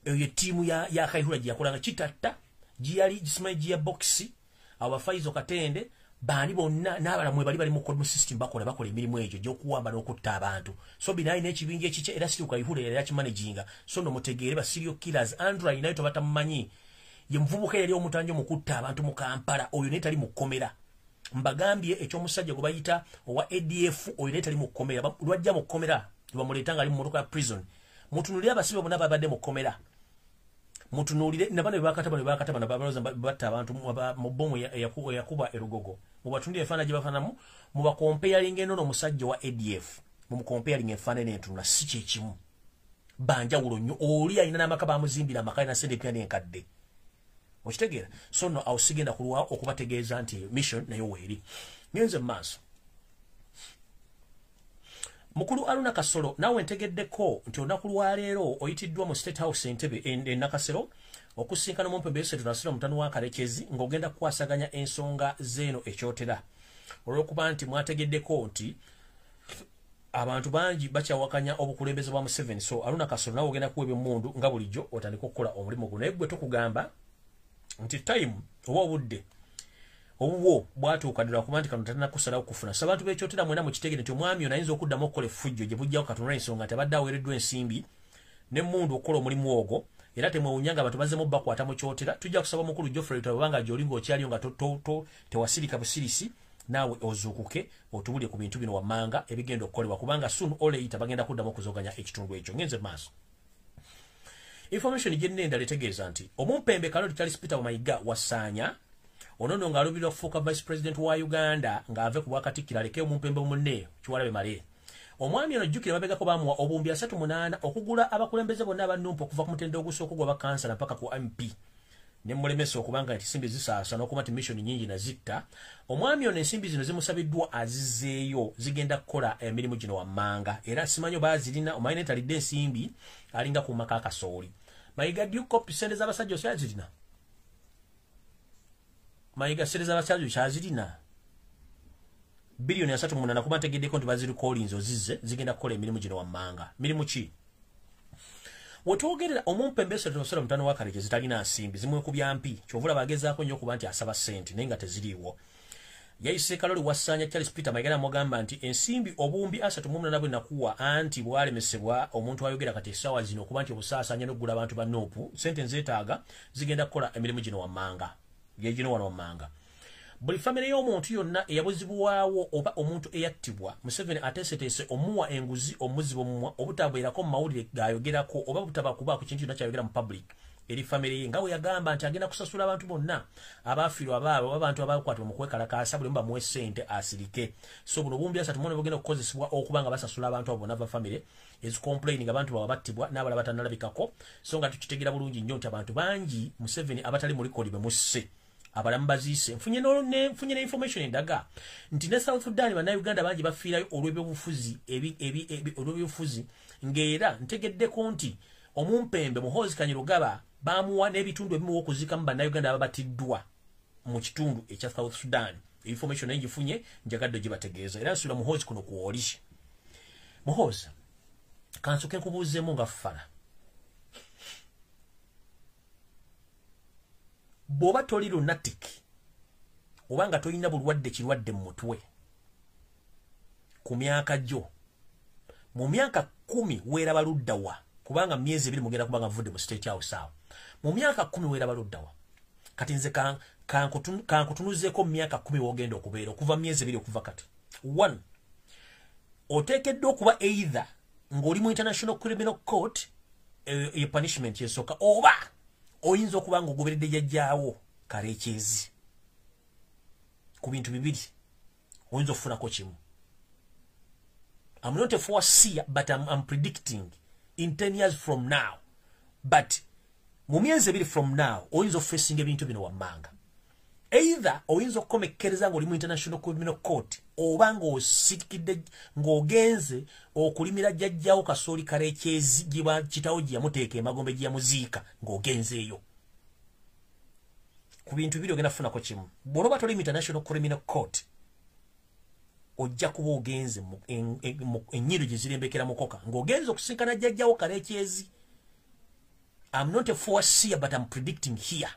Eyo ye ttiimu ya Kayihura gye yakolanga Kitatta, giyali gisimanyi giya boxi, abo Faizo Katende baani bonna n'abalala mwe bali mu system bakola emirimu egyo gy'okuwamba n'okutta abantu. So binayi n'ekibinja ekikye era siri Kayihura yali akimanaginga. So nno mutegeere ba serial killers. Andrew naye tobatamumanyi, ye muvubuka eyali omutanja mu kutta abantu mu Kampala, oyo naye tali mu kkomera. Mbagambye ekyomusajja gwe bayita owa ADF, oyo naye tali mu kkomera. Lwajja mu kkomera bamuleeta nga ali mu mmotoka ya prison. Mutunuulire abasibe bonna babadde mu kkomera, mutunuulire nabano bebakata bano bebakata bano babaloza batta abantu mu bbomu eyakuba erugogo. Mubatundire efaananyi gye bafaananamu, mubakompeyalinga enono omusajja wa ADF, mumukompeyalinga efaananyi entunula, si kyekimu, banjawulo nnyo. Oli alina n'amaka, bamuzimbira amaka, alina ssente empya n'enkadde, okitegeera. So nno awo sigenda kulwawo okubategeeza nti mission nayo weeri. Ngenze mu maaso. Mukulu Aruna Kasolo, naawe ntegeddeko nti olunaku lwaleero oyitiddwa mu State House Entebbe e Nakasero okusinkana omumpembe Yosef Nasira mutano wa Karekezi, ng'ogenda kukwasaganya ensonga zeeno ekyotera, olw'okuba nti mwategeddeko nti abantu bangi bakyawakanya obukulembeze bwa Museveni. So Aruna Kasolo, naawe ogenda kuweebwa emmundu nga bulijjo otandika okukola omulimu guno. Naye gwe tukugamba nti time oba obudde obubwo bwatuuka ddala, kuba nti kano tatana kusalawo kufuna. So abantu b'ekyotera mwena mukitegere nti omwami ono ayinza okuddamu okukola effujjo gye bujjawo Katonda, ensonga nti abadde aweereddwa ensimbi n'emmundu okukola omulimu ogwo. Era temwewuunya nga abantu bazzemu bakwata mu kyotera. Tujja kusaba mukulu Geoffrey Lutalo, obanga gy'oli ng'okyaliyo nga tewasirika busirisi, naawe ozuukuke otubulye ku bintu bino wammanga ebigenda okukolebwa, kubanga soon or later bagenda kuddamu okuzoganya ekitundu ekyo. Ngenze mu maaso. Information gye nnenda etegeeza nti omumpembe Kaloli Charles Peter Mayiga Wasaanya ono nno ng'aluubirira okufuuka vice president wa Uganda ng'ave ku bwakatikkiro aleke omumpembe munne Kiwalabe Male. Omwami ono jjukira mabegako baamuwa obuwumbi 38 okugula abakulembeze bonna abannumpa okuva ku mutendera ogusooka ogwa bakansala mpaka ku MP, ne mulemesa okubanga nti ensimbi zisaasa n'okuba nti mission nnyingi nazitta. Omwami ono ensimbi zino zimusabiddwa azizzeeyo, zigenda kukola emirimu gino wammanga. Era simanyi oba azirina, omanyi naye talidde ensimbi, alinga ku maka akasooli. Mayiga, do you copy? Sente z'abasajja okyazirina? Mayiga, sente z'abasajja okyazirina? 38 biliyoni, kuba ntegeddeko nti bazirikolinze ozizze, zigenda kukola emirimu gino wammanga. Mirimu ki? Wetwogerera omumpembe Esotosolo mutano wa Karekezi zitalina nsimbi, zimwekubya mpi. Kyovula bagezaako nnyo okuba nti asaba ssente naye nga teziriiwo. Yayise Kaloli Wasaanya Charles Peter Mayiga namugamba nti ensimbi obuwumbi 38 bwe nakuwa anti bwalemesebwa omuntu ayogera kati essaawa zino okuba nti obusaasaanya n'okugula abantu ba Nuupu. Sente nzeetaaga, zigenda kukola emirimu gino wammanga, gye gino wano wammanga. Buli famire y'omuntu yonna eyabuzibwawo oba omuntu eyattibwa, Museveni ateeseteese omuwa enguzi omuziba omumwa obutabeerako mu mawulire gaayogerako oba butaba kubaako kintu kyonna kyayogera mu public eri famire ye, nga bwe yagamba nti agenda kusasula abantu bonna abaafiirwa abaabwe oba abantu abakwatibwa mu kwekalakaasa, buli omu bamuwe ssente asirike. So buno obuwumbi 38 bugenda okukozesebwa okuba nga basasula abantu abo bonna ba famire ezicomplaining abantu baabwe battibwa n'abalala batannalabikako. So nga tukitegeera bulungi nnyo nti abantu bangi Museveni abatali mu likodi be musse, abalamu baziise. Nfunye ne information endaga nti ne South Sudan bannayuganda bangi bafiirayo olw'ebyobufuzi, olw'ebyobufuzi, ng'era ntegeddeko nti omumpembe Muhoozi Kainerugaba bamuwa n'ebitundu ebimu okuziikamu bannayuganda ababatiddwa mu kitundu ekya South Sudan. Information naye ngifunye, njagadde ogibategeeza. Era nsuula Muhoozi kuno kwoli. Muhoozi, kansoke nkubuuzeemu nga ffala, bw'oba toli lunatic oba nga tolina bulwadde kirwadde mu mutwe, ku myaka gyo, mu myaka 10 weeraba luddawa? Kubanga myezi 2 mugenda kuba nga vudde mu State House awo. Mu myaka 10 weeraba luddawa? Kati nze kankutunuzeeko mu myaka 10 wogenda okubeera okuva myezi 2 okuva kati. One, oteekeddwa okuba either ng'oli mu International Criminal Court, ye punishment yesooka, oba oyinza okuba nga ogoberedde jjajjaawo Karekyezi. Ku bintu bibiri oyinza okufunako kimu. I'm not a foreseer, but I'm predicting in 10 years from now, but mu myezi 2 from now oyinza okufacinga ebintu bino wammanga. Either oyinza okukomekkereza ng'oli mu International Criminal Court, oba ng'osikidde ng'ogenze okulimira jjajjawo Kasooli Kalekyezi gye kitawo gye yamuteeka emagombe gye yamuziika ng'ogenzeeyo. Ku bintu bibiri ogenda kufunako kimu. Bw'oba toli mu International Criminal Court, ojja kuba ogenze ennyindo gye zirembekera mukoka ng'ogenze okusinkana jjajjawo Kalekyezi. I'm not a foreseer, but I'm predicting here.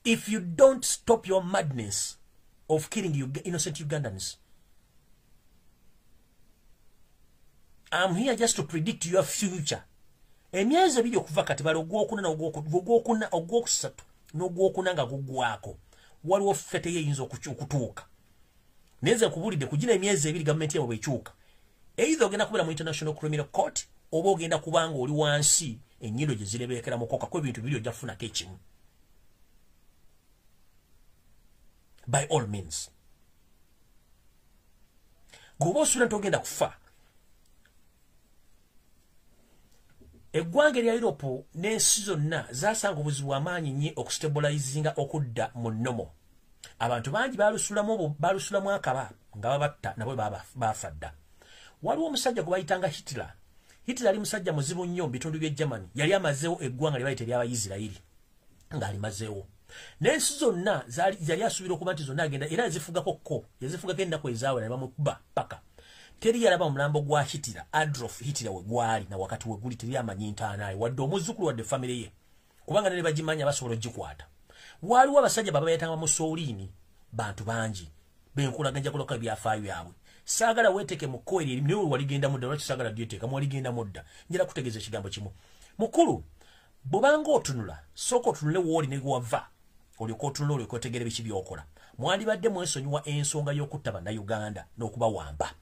If you don't stop your madness of killing innocent Ugandans, I'm here just to predict your future. Emyezi ebiri okuva kati bali ogwokuna n'ogwokuna ogwokusatu n'ogwokuna nga guggwako, waliwo fete eyinza okutuuka. Naye nze nkubulidde kugira emyezi ebiri gavumenti yabwe bw'ekyuka, either ogenda kubeera mu International Criminal Court oba ogenda kubanga oli wansi ennyindo gye zirebeekera mukoka ku ebintu bibiri ojja kufunako ekimu. By all means. Bw'oba osuubira nti ogenda kufa, eggwanga erya Europe n'ensi zonna zasanga obuzibu amaanyi nnyo okustabilizinga okudda mu nnomo. Abantu bangi balusulamu akaba nga babatta nabo baafa dda. Waliwo omusajja gwe bayitanga Hitler. Hitler ali musajja muzibu nnyo mu bitundu by'e Germany. Yali amazeewo eggwanga lye bayita ery'Abayisirayiri ng'alimazeewo. N'ensi zonna yali asuubira okuba nti zonna agenda era yazifugako ko, yazifugako ennaku ezaawera ne bamukuba paka. Teri yalaba omulambo gwa Hitler, Adolf Hitler we gwali na wakati we guli teri amanyi ntaana ye, wadde omuzzukulu wadde famire ye, kubanga ne bagimanya basobola ogikwata. Waliwo abasajja baba bayitanga Mussolini, bantu bangi benkulaga nja kuloka ebyafaayo byabwe. Saagala weeteke mu kkoeri eri, naye waligenda mudda, lwaki saagala lyeteekamu waligenda mudda? Njala kutegeeza ekigambo kimu. Mukulu, bw'obanga otunula, sooka otunule w'oli ne wava, olyoke otunule olyoke otegeere biki by'okola. Mwandibadde mwesonyiwa ensonga y'okutta Bannayuganda n'okubawamba.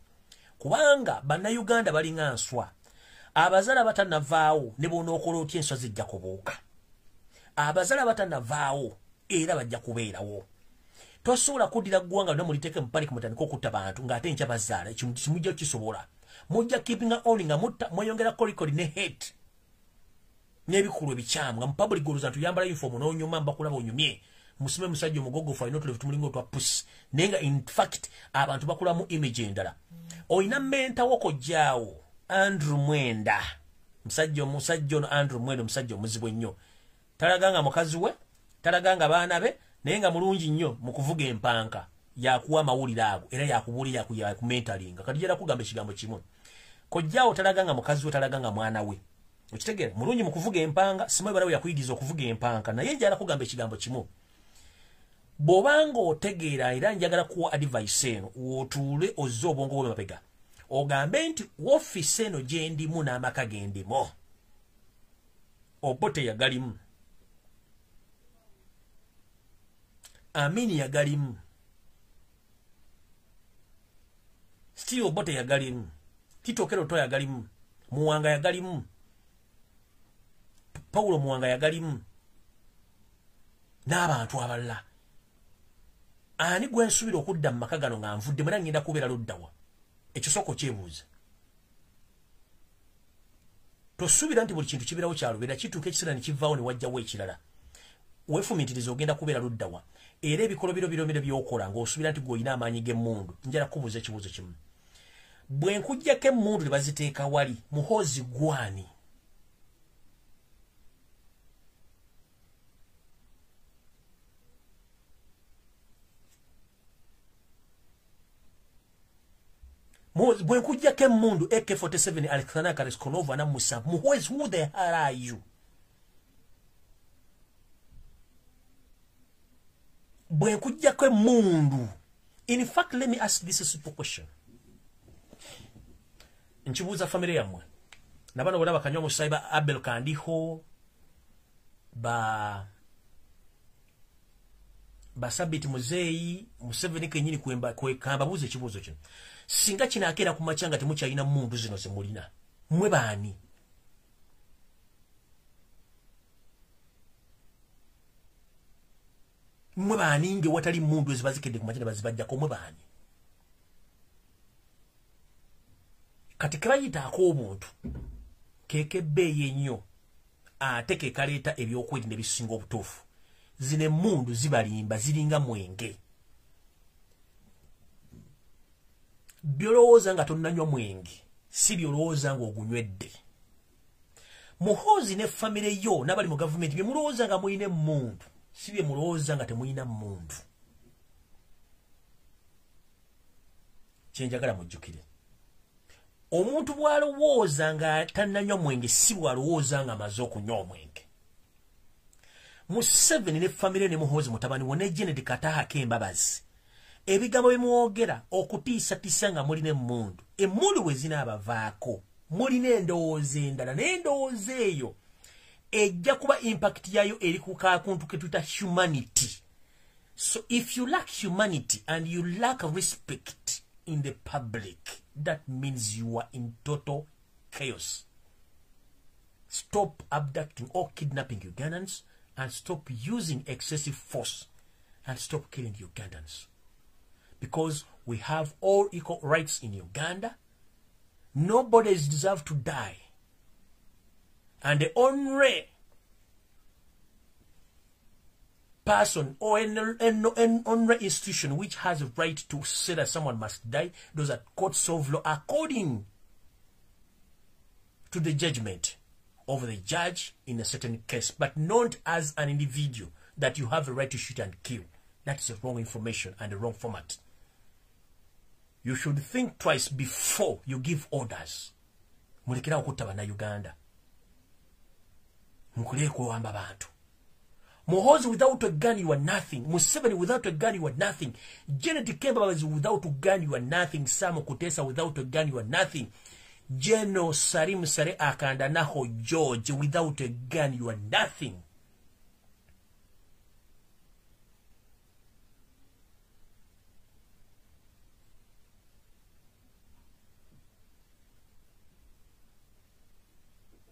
Kubanga Bannayuganda balinga nswa. Abazaala batannavaawo ne bw'onookola otya enswa zijja kubuuka. Abazaala batannavaawo era bajja kubeerawo. Tosobola kuddira ggwanga lyonna muliteeke mu panic mutandike okutta bantu ng'ate enkya bazaala, ekyo kimujja kukisobola. Mujja keeping on nga mutta, mweyongera kolikoli ne hate n'ebikolwa ebikyamu nga mu public olowooza nti oyambala uniform n'onyuma mbakulaba onyumye. Musime musajja omugogofu alina otulevu tumulinga otwa pussy, naye nga in fact abantu bakulamu image endala. Olina mentor wo kojjaawo Andrew Mwenda, musajja ono Andrew Mwenda omusajja omuzibu ennyo. Talaga nga mukazi we, talaga nga baana be, naye nga mulungi nnyo mu kuvuga empanka. Yakuwa amawulire ago era yakubuulira yakumentalinga. Kati njagala kugamba ekigambo kimu. Kojjaawo talaga nga mukazi we, talaga nga mwana we. Okitegeera? Mulungi mu kuvuga empanga, simanyi balawo yakuyigiriza okuvuga empanka, naye njagala kugamba ekigambo kimu. Bw'obanga otegeera era njagala kuwa advice eno, w'otuule ozze obwongo bwo mabega. Ogambe nti woofiisi eno gye ndimu n'amaka ge ndimu, Obote yagalimu, Amini yagalimu, Steve Obote yagalimu, Tito Okello Oto yagalimu, Muwanga yagalimu, Paulo Muwanga yagalimu, n'abantu abalala. Ani gwe nsuubira okudda mu maka gano nga nvudde mwena ngenda kubeera luddawa? Ekyo sooka okyebuuza. Tosuubira nti buli kintu kibeerawo kyalubeera, kituuka ekiseera ne kivaawo ne wajjawo ekirala. Weefumiitiriza ogenda kubeera luddawa. Era ebikolobero biromero by'okola ng'osuubira nti gw'olina amaanyi g'emmundu. Njala kubuuza ekibuuzo kimu. Bwe nkuggyako emmundu ne baziteeka wali, Muhoozi gwani? Bwe nkuggyako emmundu AK-47 Alexander Kaleskonov anamusa, Muhoozi, who the hell are you? Bwe nkuggyako emmundu. In fact, let me ask this simple question. Nkibuuza famire yammwe. Nabano bonna bakanywa omusaayi ba Abel Kandiho, ba Sabiti Muzeeyi, Museveni kennyini kwekamba buuza ekibuuzo kino. Singa kinaakeera ku makya nga temukyalina mmundu zino ze mulina, mmwe baani? Mmwe baani ng'ewatali mmundu ezibazikedde ku makya ne bazibajjako, mmwe baani? Kati ke bayita ak'obuntu ke k'ebbeeyi ennyo ate ke kaleeta ebyokwerinda ebisinga obutuufu. Zino emmundu zibalimba, ziringa mwenge. Byolowooza nga tonnanywa mwenge si byolowooza ng'ogunywedde. Muhoozi ne famire yo n'abali mu gavumenti bye mulowooza nga mulina emmundu si bye mulowooza nga temulina mmundu. Kyenjagala mujjukire, omuntu bw'alowooza nga tannanywa mwenge si bw'alowooza nga amaze okunywa omwenge. Museveni ne famire ne Muhoozi mutabani we ne Janet Kataha Kembabazi, ebigambo bye mwogera okutiisatiisa nga mulina emmundu, emmundu bwe zinaabavaako mulina endowooza endala, naye endowooza eyo ejja kuba impact yayo eri ku kakuntu ke tuyita humanity. So if you lack humanity and you lack respect in the public, that means you are in total chaos. Stop abducting or kidnapping Ugandans and stop using excessive force and stop killing Ugandans. Because we have all equal rights in Uganda. Nobody is deserved to die. And the only person or an only institution which has a right to say that someone must die, those are courts of law according to the judgment of the judge in a certain case, but not as an individual that you have a right to shoot and kill. That's the wrong information and the wrong format. You should think twice before you give orders. Mulekera okutta bannayuganda, mukuleke kuwamba bantu. Muhoozi without a gun, you are nothing. Museveni without a gun, you are nothing. Janet Kembabazi without a gun, you are nothing. Sam Kutesa without a gun, you are nothing. General Salim Saleh Akandwanaho George without a gun, you are nothing.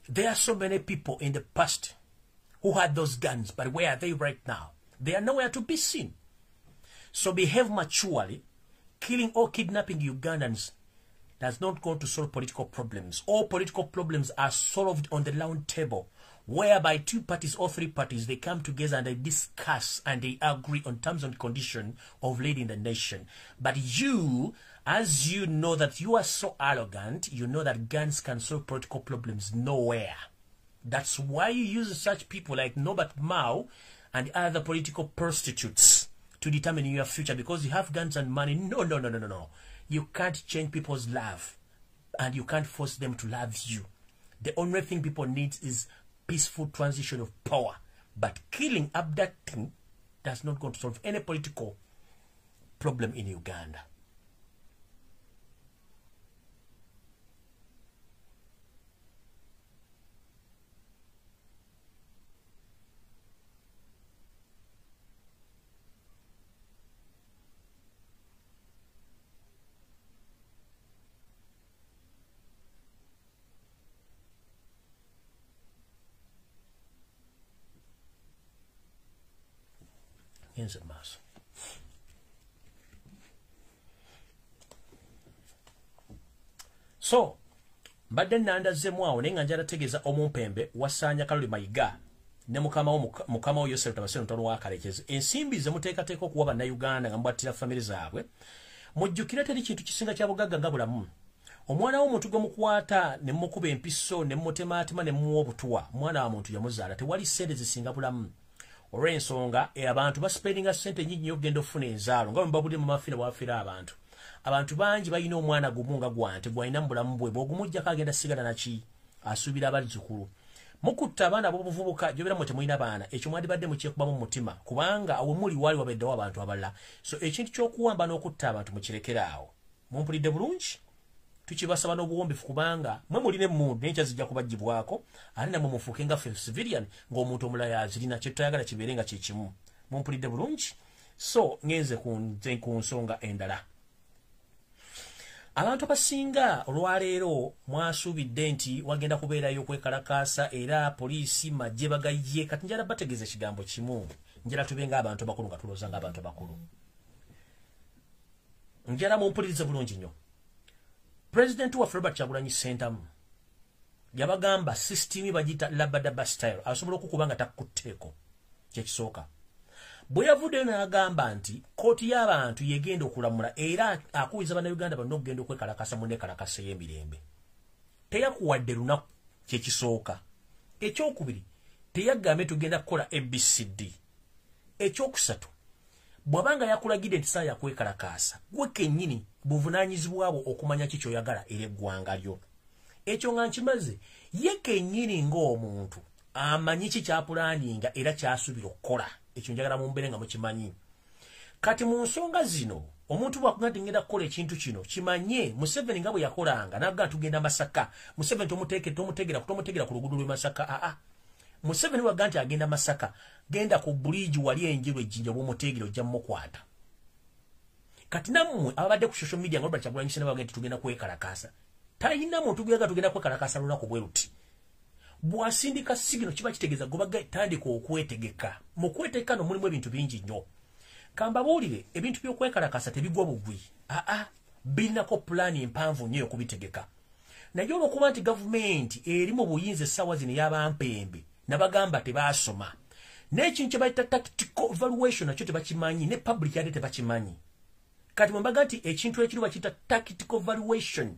There are so many people in the past who had those guns, but where are they right now? They are nowhere to be seen. So behave maturely. Killing or kidnapping Ugandans does not go to solve political problems. All political problems are solved on the round table, whereby two parties or three parties, they come together and they discuss and they agree on terms and conditions of leading the nation. But you, as you know that you are so arrogant, you know that guns can solve political problems nowhere. That's why you use such people like Norbert Mao and other political prostitutes to determine your future, because you have guns and money. No, no, no, no, no, no. You can't change people's love, and you can't force them to love you. The only thing people need is peaceful transition of power. But killing, abducting does not go to solve any political problem in Uganda. Ngenze mu maaso. So mbadde nandazeemu awo, naye nga njala tegeeza omumpembe wasaanya Kaloli Mayiga ne mukama wo Yosef Tabasero mutabani wa Kalekezi, ensimbi ze muteekateeka okuwa bannayuganda nga mubwattira famire zaabwe, mujjukire teri kintu kisinga kya bugagga nga bulamu. Omwana w'omuntu gwe mukwata ne mumukuba empiso ne mumutemaatema ne mumuwa obutuwa, mwana wa muntu yamuzaala. Tewali ssente zisinga bulamu. Olw'ensonga abantu basipendinga ssente nnyingi nnyo okugenda okufuna enzaalo, nga bwe mbabulire mu mafiira bwafiira abantu. Abantu bangi balina omwana gumu nga gwante gwalina mu bulamu bwe, bw'ogumuggyako agenda sigala naki, asuubira abazzukulu. Mukutta abaana ab'obuvubuka gy'obeera mmwe temulina baana, ekyo mwandibadde mukyekubamu mu mutima, kubanga awo muli waali wabeddewo abantu abalala. So ekintu ky'okuwamba n'okutta abantu mukirekere awo. Mumpulidde bulungi? Tukibasaba n'obuwombeefu, kubanga mwe mulina emmundu naye enkya zijja kubaggyibwako, ate nammwe mufuuke nga ffe civilian ng'omuntu omulala azirina. Kye tutayagala kibeere nga kye kimu. Mumpulidde bulungi? So ngenze ku nsonga endala. Abantu abasinga olwaleero mwasuubidde nti wagenda kubeerayo okwekalakaasa, era poliisi majje bagaye. Kati njala bategeeza ekigambo kimu, njala tube ng'abantu abakulu, nga tulowooza ng'abantu abakulu. Njala mumpulirize bulungi nnyo. Pulezidenti waffe Robert Kyagulanyi Ssentamu yabagamba system bagiyita Rabadaba style, asobola okukuba nga takutteeko. Kyekisooka. Bwe yavuddeyo n'agamba nti kooti y'abantu yegenda okulamula, era akubiriza bannayuganda bonna okugenda okwekalakasa mu nneekalakasa ey'emirembe. Teyakuwadde lunaku, kyekisooka. Ekyokubiri, teyagambye tugenda kukola ABCD. Ekyokusatu, bw'abanga yakulagidde nti saa yakwekalakaasa, gwe kennyini buvunaanyizibwa bwo okumanya ki ky'oyagala era eggwanga lyo. Ekyo nga nkimaze, ye kennyini ng'omuntu amanyi ki kyapulaninga era kyasuubira okukola. Ekyo njagala mumbeere nga mukimanyi. Kati mu nsonga zino, omuntu bw'akuga nti ngenda kukola ekintu kino, kimanye Museveni nga bwe yakolanga n'aga tugenda Masaka. Museveni tomutegera ku luguudo lw'e Masaka. Aa, Museveni waga nti agenda Masaka, genda ku bridge wali enjeru ejjinja bw'omutegera ojja mmukwata. Kati nammwe ababadde ku social media nga Robert Kyagulanyi Ssentamu bagenda nti tugenda kwekalakaasa, talina muntu gwe tugenda kwekalakaasa lunaku bwe luti. Bw'asindika signal kiba kitegeeza goba tandika okwetegeka. Mu kwetegeka no mulimu ebintu bingi nnyo. Kambabuulire, ebintu by'okwekalakaasa tebigwa bugwi. Aa, birinako pulaani empanvu nnyo okubitegeka. Naye olw'okuba nti gavumenti eri mu buyinza essaawa zino ey'abampembe, nabagamba tebaasoma, n'ekintu kye bayita tactical evaluation nakyo tebakimanyi, ne public ate tebakimanyi. Kati mwe mbaga nti ekintu ekiri bakiyita tactical evaluation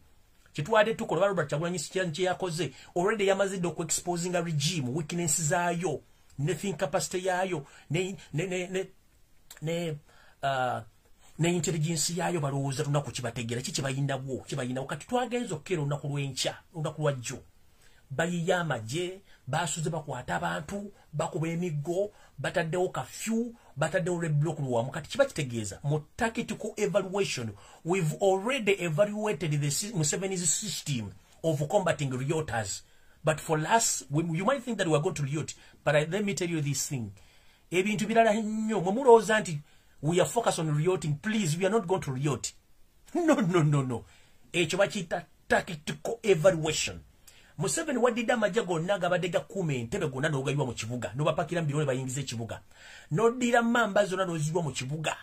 kitwadde tukola, Robert Kyagulanyi kye yakoze already, yamazidde okuexposinga regime weakness zaayo ne think capacity yaayo ne intelligence yaayo. Balowooza lunaku kibategeera ki kibayinabwo kibayinawo. Kati twagenza okukeera olunaku lw'enkya, olunaku lwajjo bayiye amagye, basuze bakwata abantu, bakuba emiggo, bataddewo kafyu, bataddewo red block lwamu. Kati kiba kitegeeza mu tactical evaluation we've already evaluated the Museveni's system of combating rioters. But for us, you might think that we are going to riot, but let me tell you this thing, ebintu birala nnyo. Mwe mulowooza nti we are focused on rioting. Please, we are not going to riot. No, no, no, no. Ekyo bakiyita tactical evaluation. Museveni waddidde amagye gonna gabadde gakuuma entebe gonna n'ogayiwa mu kibuga, n'obapakira mu biro ne bayingiza ekibuga, n'oddira mamba zonna n'oziyiwa mu kibuga,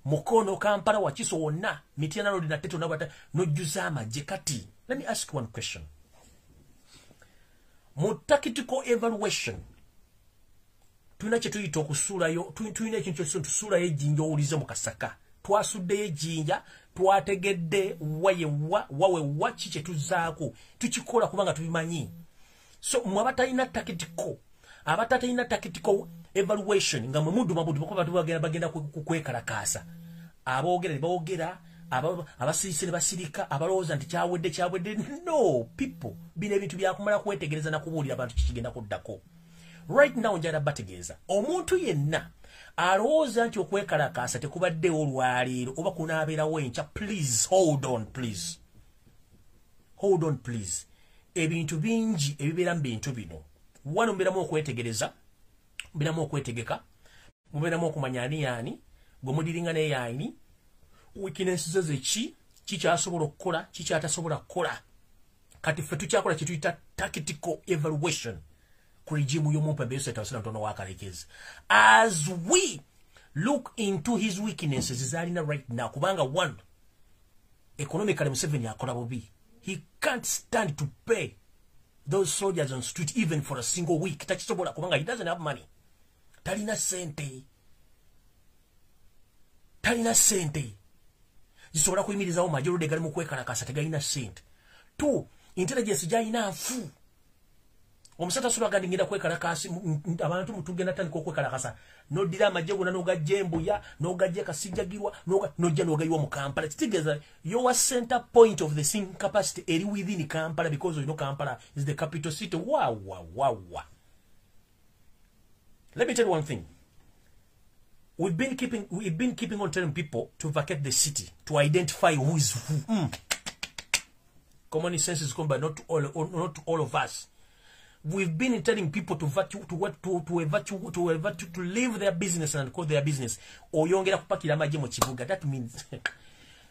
Mukono, Kampala, Wakiso wonna, Mityana Road, Nateete, nabata n'ojjuza amagye. Kati let me ask one question. Mu tactical evaluation tulina kye tuyita okusuulayo, tulina ekintu kyo tusuulayo ejjinja owulize mu kasaka. Twasuddeyo ejjinja, twategedde wayewa wawewa ki kye tuzzaako, tukikola kubanga tubimanyi. So mwe abatalina tactical evaluation nga mwe muduma buduma kuba bagenda bagenda kwekalakaasa, aboogera ne boogera, abasirise ne basirika, abalowooza nti kyawedde kyawedde. No, people, bino ebintu byakumala kwetegereza na kubuulira abantu kikigenda kuddako. Right now njagala bategeeza, omuntu yenna alowooza nti okwekalakaasa tekubaddewo olwaleero oba kunaabeerawo enkya, please hold on, please hold on, please. Ebintu bingi ebibeera mu bintu bino. Wano mubeeramu okwetegereza, mubeeramu okwetegeka, mubeeramu okumanya ani yaani gwe mudiringa naye, yaani weakness ze zeki, kikyasobola okukola, kikyatasobola kukola. Kati ffe tukyakola kyetuyita tactical evaluation ku regime y'omumpembe Yosef Tabasira Mutono wa Kalekezi as we look into his weaknesses zalina right now. Kubanga one, economically Museveni akola bubi. He can't stand to pay those soldiers on street even for a single week. Takisobola kubanga he doesn't have money. Talina sente, talina sente zisobola kuyimirizawo majority gali mu kwekalakasa, tegalina sente. Two, intelligence gyalina nfu. Omusajja asobola gandi ngenda kwekalakasa, abantu mutugenda tandika okwekalakasa, noddira amagye gonna n'ogajja embuya, n'ogajja ekasijjagirwa, n'ojja n'ogayiwa mu Kampala. Kitegeeza your center point of the thinking capacity eri within Kampala, because you know Kampala is the capital city. Wa wa wa wa, let me tell you one thing. We've been keeping on telling people to vacate the city, to identify who is who. Common sense is come, but not to all of us. We've been telling people to vacu to what to evacuate to evacuate to leave their business and call their business. Oyongera kupakira amagye mu kibuga, that means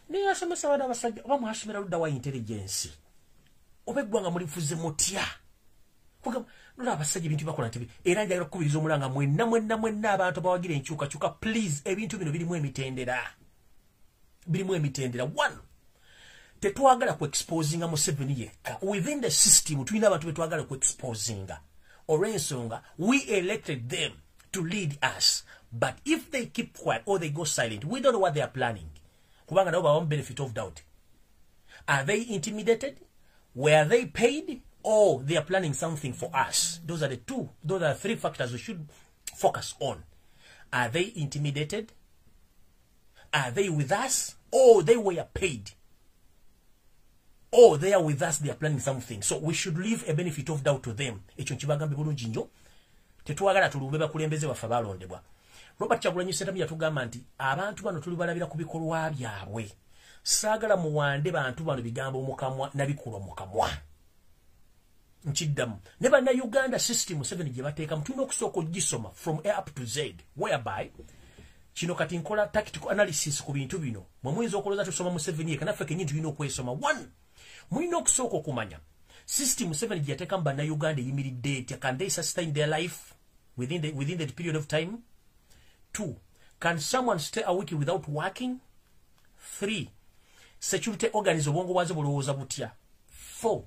naye asomesa abaana abasajja oba mwasomera ludda wa intelligence oba eggwanga mulifuze mutya? Nola abasajja ebintu bakola nti era njagala kukubiriza omulanga mwenna mwenna mwenna abantu abawagira enkyukakyuka, please, ebintu bino birimu emitendera, birimu emitendera. One, tetwagala ku exposinga Museveni yekka. Within the system tulina abantu betwagala ku exposinga olw'ensonga we elected them to lead us. But if they keep quiet or they go silent, we don't know what they are planning. Kubanga nabo bawa benefit of doubt. Are they intimidated? Were they paid? Or they are planning something for us? Those are the two, those are three factors we should focus on. Are they intimidated? Are they with us? Or they were paid? Or they are with us, they are planning something. So we should leave a benefit of doubt to them. Ekyo nkibagambe bulungi nnyo. Tetwagala tulumbe bakulembeze baffe balondebwa. Robert Kyagulanyi Ssentamu yatugamba nti abantu bano tulibalabira ku bikolwa byabwe. Saagala muwande bantu bano bigambo mukamwa nabikulwa mukamwa. Nkiddamu. Ne bannayuganda system 7 gye bateekamu tulina okusooka ogisoma from A up to Z, whereby kino kati nkola tactical analysis ku bintu bino. Mwe muyinza okulowooza tusoma mu 7 yekka, naffe kennyini tulina okwesoma. One, mulina okusooka okumanya system 7 gye yateekamu bannayuganda eyimiridde etya. Can they sustain their life within the period of time? 2, can someone stay a week without working? 3, security organs obwongo bwazo bulowooza butya? 4,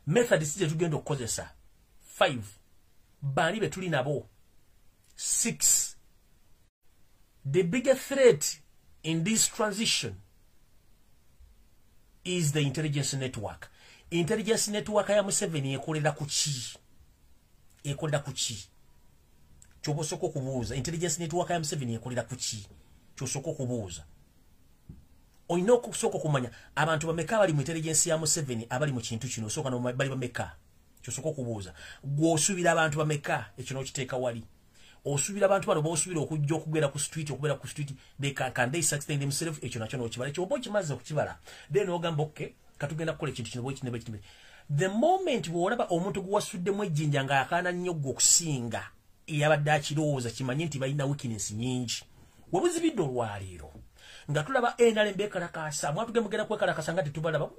methods ze tugenda okukozesa. 5, baani be tuli nabo. 6, the bigger threat in this transition is the intelligence network. Intelligence network ya Museveni ekolera ku ki? Ekolera ku ki? Ky'osooka okubuuza. Intelligence network ya Museveni ekolera ku ki? Ky'osooka okubuuza. Olina okusooka okumanya abantu bameka abali mu intelligence ya Museveni abali mu kintu kino, osooka bali bameka. Ky'osooka okubuuza. Gw'osuubira abantu bameka, ekyo n'okiteeka wali. Osuubira abantu bano b'osuubira okujja okugenda ku street, okubeera ku street, they can they sustain themselves? Ekyo nakyo n'okibala. Ekyo oba okimaze okukibala, then ogamba okay, katugenda kukola ekintu kino bwe kino. The moment bw'olaba omuntu gwe wasuddemu ejjinja ng'akaana nnyo gwe okusinga eyabadde akirowooza, kimanye nti balina weakness nnyingi. We buzibidde olwaleero nga tulaba NRM beekalakaasa, mwatugenda mugenda kwekalakasa nga tetubalaba.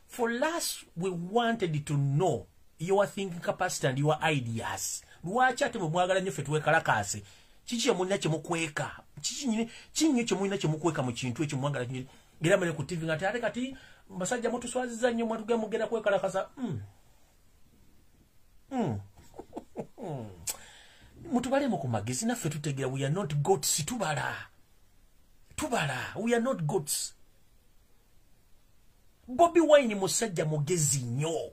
For last we wanted to know your thinking capacity and your ideas. Lwaki ate bwe mwagala nnyo ffe twekalakaase? Kiki kyemulina kyemukweka? Kiki nnyo kyemulina kyemukweka mu kintu ekyo mwagala era mule ku TV nga ate kati basajja mutuswaziza nnyo mwatugenda mugenda kwekalakasa. Mutubalemu ku magezi, naffe tutegeera. We are not goats. Tubala, tubala. We are not goats. Bobi Wine musajja mugezi nnyo.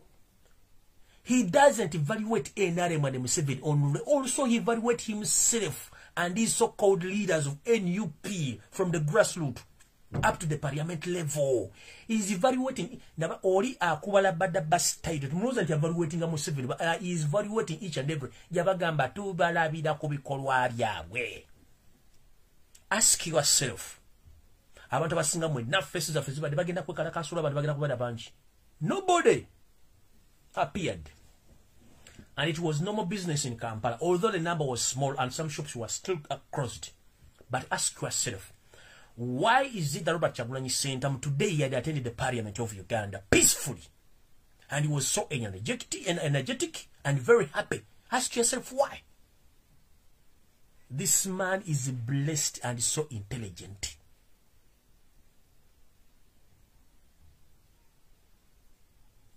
He doesn't evaluate NRM and Museveni only. Also, he evaluate himself and his so-called leaders of NUP from the grassroots up to the parliament level. He's evaluating. Oli akubala bada bastide. Mulowooza nti evaluating Museveni, but he is evaluating each and every. Yabagamba tubalabira ku bikolwa byabwe. Ask yourself. Abantu abasinga mwenna faces zaffe zibadde bagenda kwekalakaasula, abantu bagenda kubada bangi. Nobody appeared. And it was normal business in Kampala, although the number was small and some shops were still closed. But ask yourself, why is it that Robert Kyagulanyi Ssentamu today he had attended the parliament of Uganda peacefully, and he was so energetic and very happy? Ask yourself why. This man is blessed and so intelligent.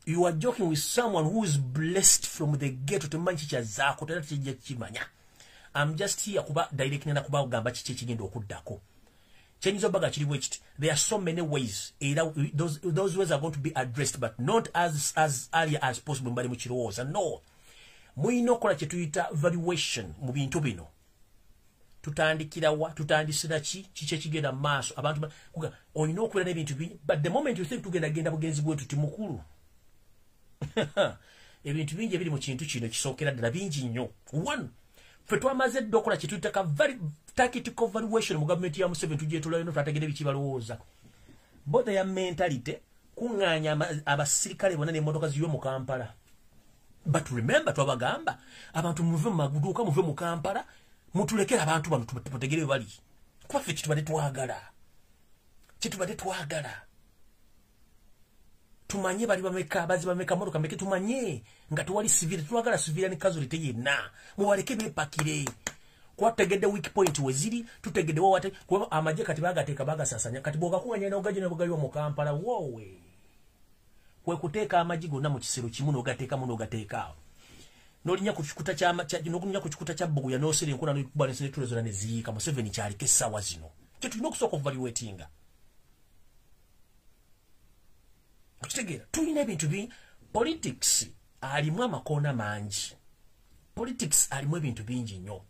You are joking with someone who is blessed from the ghetto to manchi zaako tera kijja kimanya. I'm just here kuba direct nena kuba kugamba kiki ekigenda okuddako. Kyenyinza obbaga kiri bwe kiti. There are so many ways. Era those ways are going to be addressed, but not as early as possible mbali mu kirowooza. No. Mulina okukola kye tuyita valuation mu bintu bino. Tutandikira wa, tutandisira ki, kiki ekigenda mu maaso. Abantu olina okubeera n'ebintu bingi, but the moment you think tugenda genda bugenzi bwe tuti mukulu. Ebintu bingi ebiri mu kintu kino kisookera ddala bingi nnyo. One, ffe twamaze dda okukola kye tuyita ka tactical valuation mu gavumenti ya Museveni, tugyetulayo no twategedde biki balowooza. Both their mentality kuŋŋaanya abasirikale bonna n'emmotoka ziyo mu Kampala. But remember twabagamba abantu muve mu maduuka, muve mu Kampala, mutulekere abantu bano tubategere we bali. Kuba ffe kitubadde twagala. Kitubadde twagala. Tumanye bali bameka, bazi bameka, motoka meke, tumanye nga tewali civil, twagala civilian casualty yenna. Mubaleke beepakire. Kuba tutegedde weak point we ziri, tutegedde wawate, kuba amagye kati bagateeka bagasasanya, kati bw'ogakuŋŋaanya n'ogajja n'ogayiwa mu Kampala, woowe. Kwe kuteeka amagi gonna mu kisero kimu n'ogateekamu n'ogateeka awo. N'olinnya ku kikuta kya n'okulinnya ku kikuta kya Bbuguya n'osera enkula n'okuba n'entulo zonna ne ziyiika. Museveni kyaliko essaawa zino. Kye tulina okusooka okuvaluatinga. Okitegeera, tulina ebintu bingi. Politics alimu amakoona mangi. Politics alimu ebintu bingi nnyo.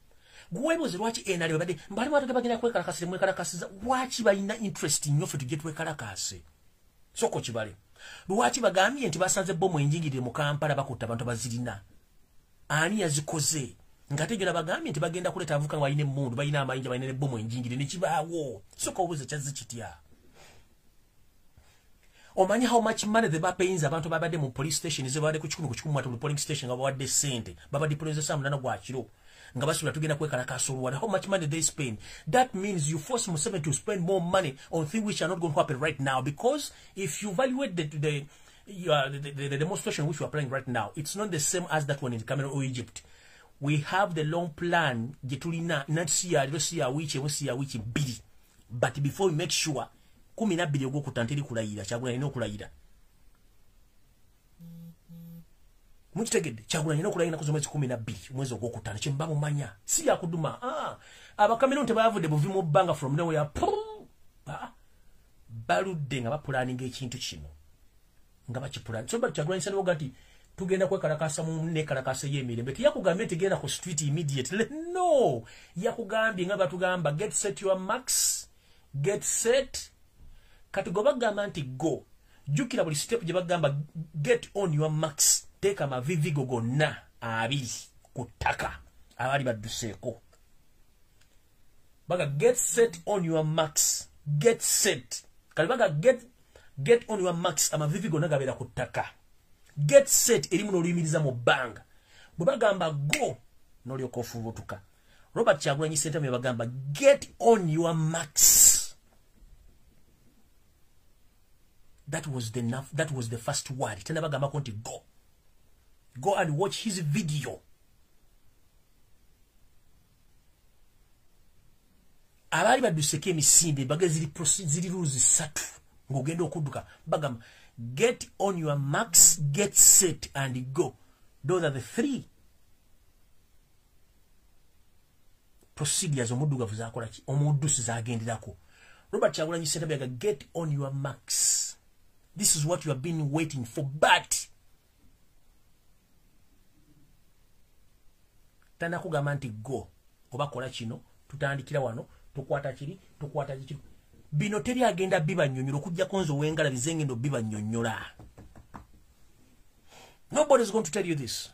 Gwebuuze lwaki NRM babadde mbali bw'ate bagenda kwekalakasa, mwekalakasiza lwaki? Balina interest nnyo ffe tujje twekalakase. Sooka okibale. Lwaki bagambye nti basanze bomu enjingirire mu Kampala, bakutta abantu bazirina? Ani yazikoze? Nga tegera bagambye nti bagenda kuleeta abavubuka nga balina emmundu, balina amayinja, balina n'ebbomu enjingirire, ne kibaawo. Sooka obuuze, kyazze kitya? Omanyi how much money they bapayinza abantu babadde mu police station ze babadde ku 100 ku 100 mu polling station, nga bawadde ssente, babadeployinze saa 8 gwa kiro nga basubira tugenda kwekalakaasa olwala? How much money they spend? That means you force Museveni to spend more money on things which are not going to happen right now, because if you evaluate the demonstration which we are planning right now, it's not the same as that one in Cameroon or Egypt. We have the long plan gye tulina, nanti si yaliro, si ya wiiki emu, si ya wiiki 2. But before we make sure 12 ogwokutaano teri kulayira, Kyagulanyi alina okulayira. Mukitegedde? Kyagulanyi alina okulayira ennaku z'omwezi 12 omwezi ogwokutaano. Kyemuba mumanya si yakuduma. Ah, Abakameruni tebavudde buvi mu bbanga from nowhere. Ah, baludde nga bapulaninga ekintu kino, nga bakipulani. So Kyagulanyi saniwoga nti tugenda kwekalakasa mu nekalakasa y'emirembe, teyakugambye nti genda ku street immediately. No, yakugambye nga batugamba, "Get set your marks, get set." Kati gwe bagamba nti go, jjukira buli step gye bagamba "get on your marks", teeka amavivi go gonna abiri ku ttaka. Abaali badduseeko baga "get set on your marks, get set". Kati baga get on your marks", amavivi gonna gabeera ku ttaka. "Get set" erimu n'oluyimiriza mu bbanga. Bwe bagamba "go", n'olyoka ofubutuka. Robert Kyagulanyi Ssentamu yabagamba, "Get on your marks." That was the first word. Tennabagambako nti go. Go and watch his video. Abaali badduseko emisinde baga ziri rules ssatu ng'ogenda okudduka. Bagamba "get on your marks, get set and go". Those are the three procedures omuddugavu zakola ki, omuddusi zagenderako. Robert Kyagulanyi Ssentamu yaga, "Get on your marks. This is what you have been waiting for." But tanakugamba nti go oba kola kino. Tutandikira wano, tukwata kiri, tukwata kiri. Bino teri agenda bibanyonyola okujjako nze ow'engalabi zengendo bibanyonyola. Nobody is going to tell you this.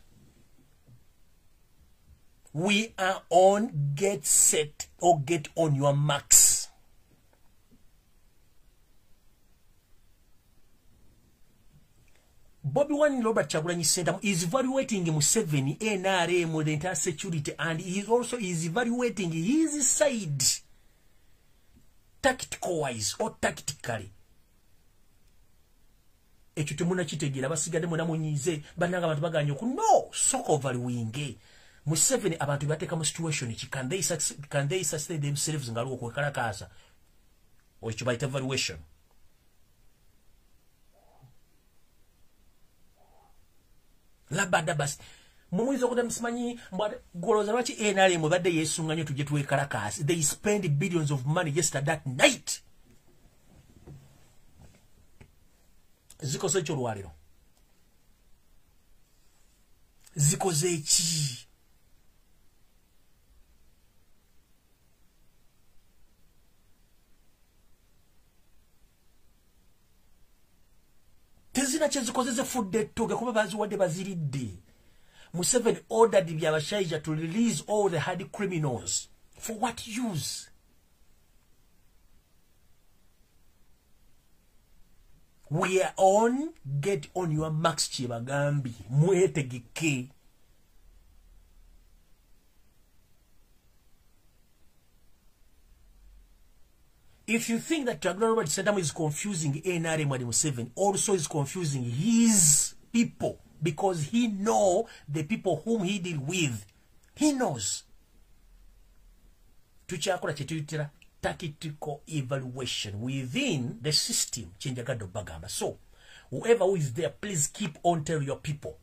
We are on get set or get on your marks. Bobi Wine, Robert Kyagulanyi Ssentamu is evaluating Museveni, NRM, the entire security, and he is also is evaluating his side tactical wise or tactically. Ekyo temunakitegeera, basigadde mwena munyiize bannanga abantu baganye oku no soka evaluating Museveni, abantu bateeka mu situation ki, can they sustain themselves nga aliwo okwekalakaasa? Ekyo bayita evaluation. Labadabas mumuyinza okuda musimanyi golooza lwaki NRM ebadde yeesunga nnyo tujje twekalakaasi. They spend billions of money yesterday, that night. Zikoze ekyo olwaliro, zikoze eki? Tezina kyezikoze, zifudde ettoge kuba baziwadde, baziridde. Museveni ordered Byabashaija to release all the hard criminals. For what use? We are on get on your marks. Kyebagambye mwetegeke. If you think that Kyagulanyi Robert Ssentamu is confusing NRM and Museveni, also is confusing his people, because he know the people whom he deal with. He knows. Tukyakola kyetuyitira tactical evaluation within the system. Kyenjagadde obbagamba. So, whoever who is there, please keep on telling your people.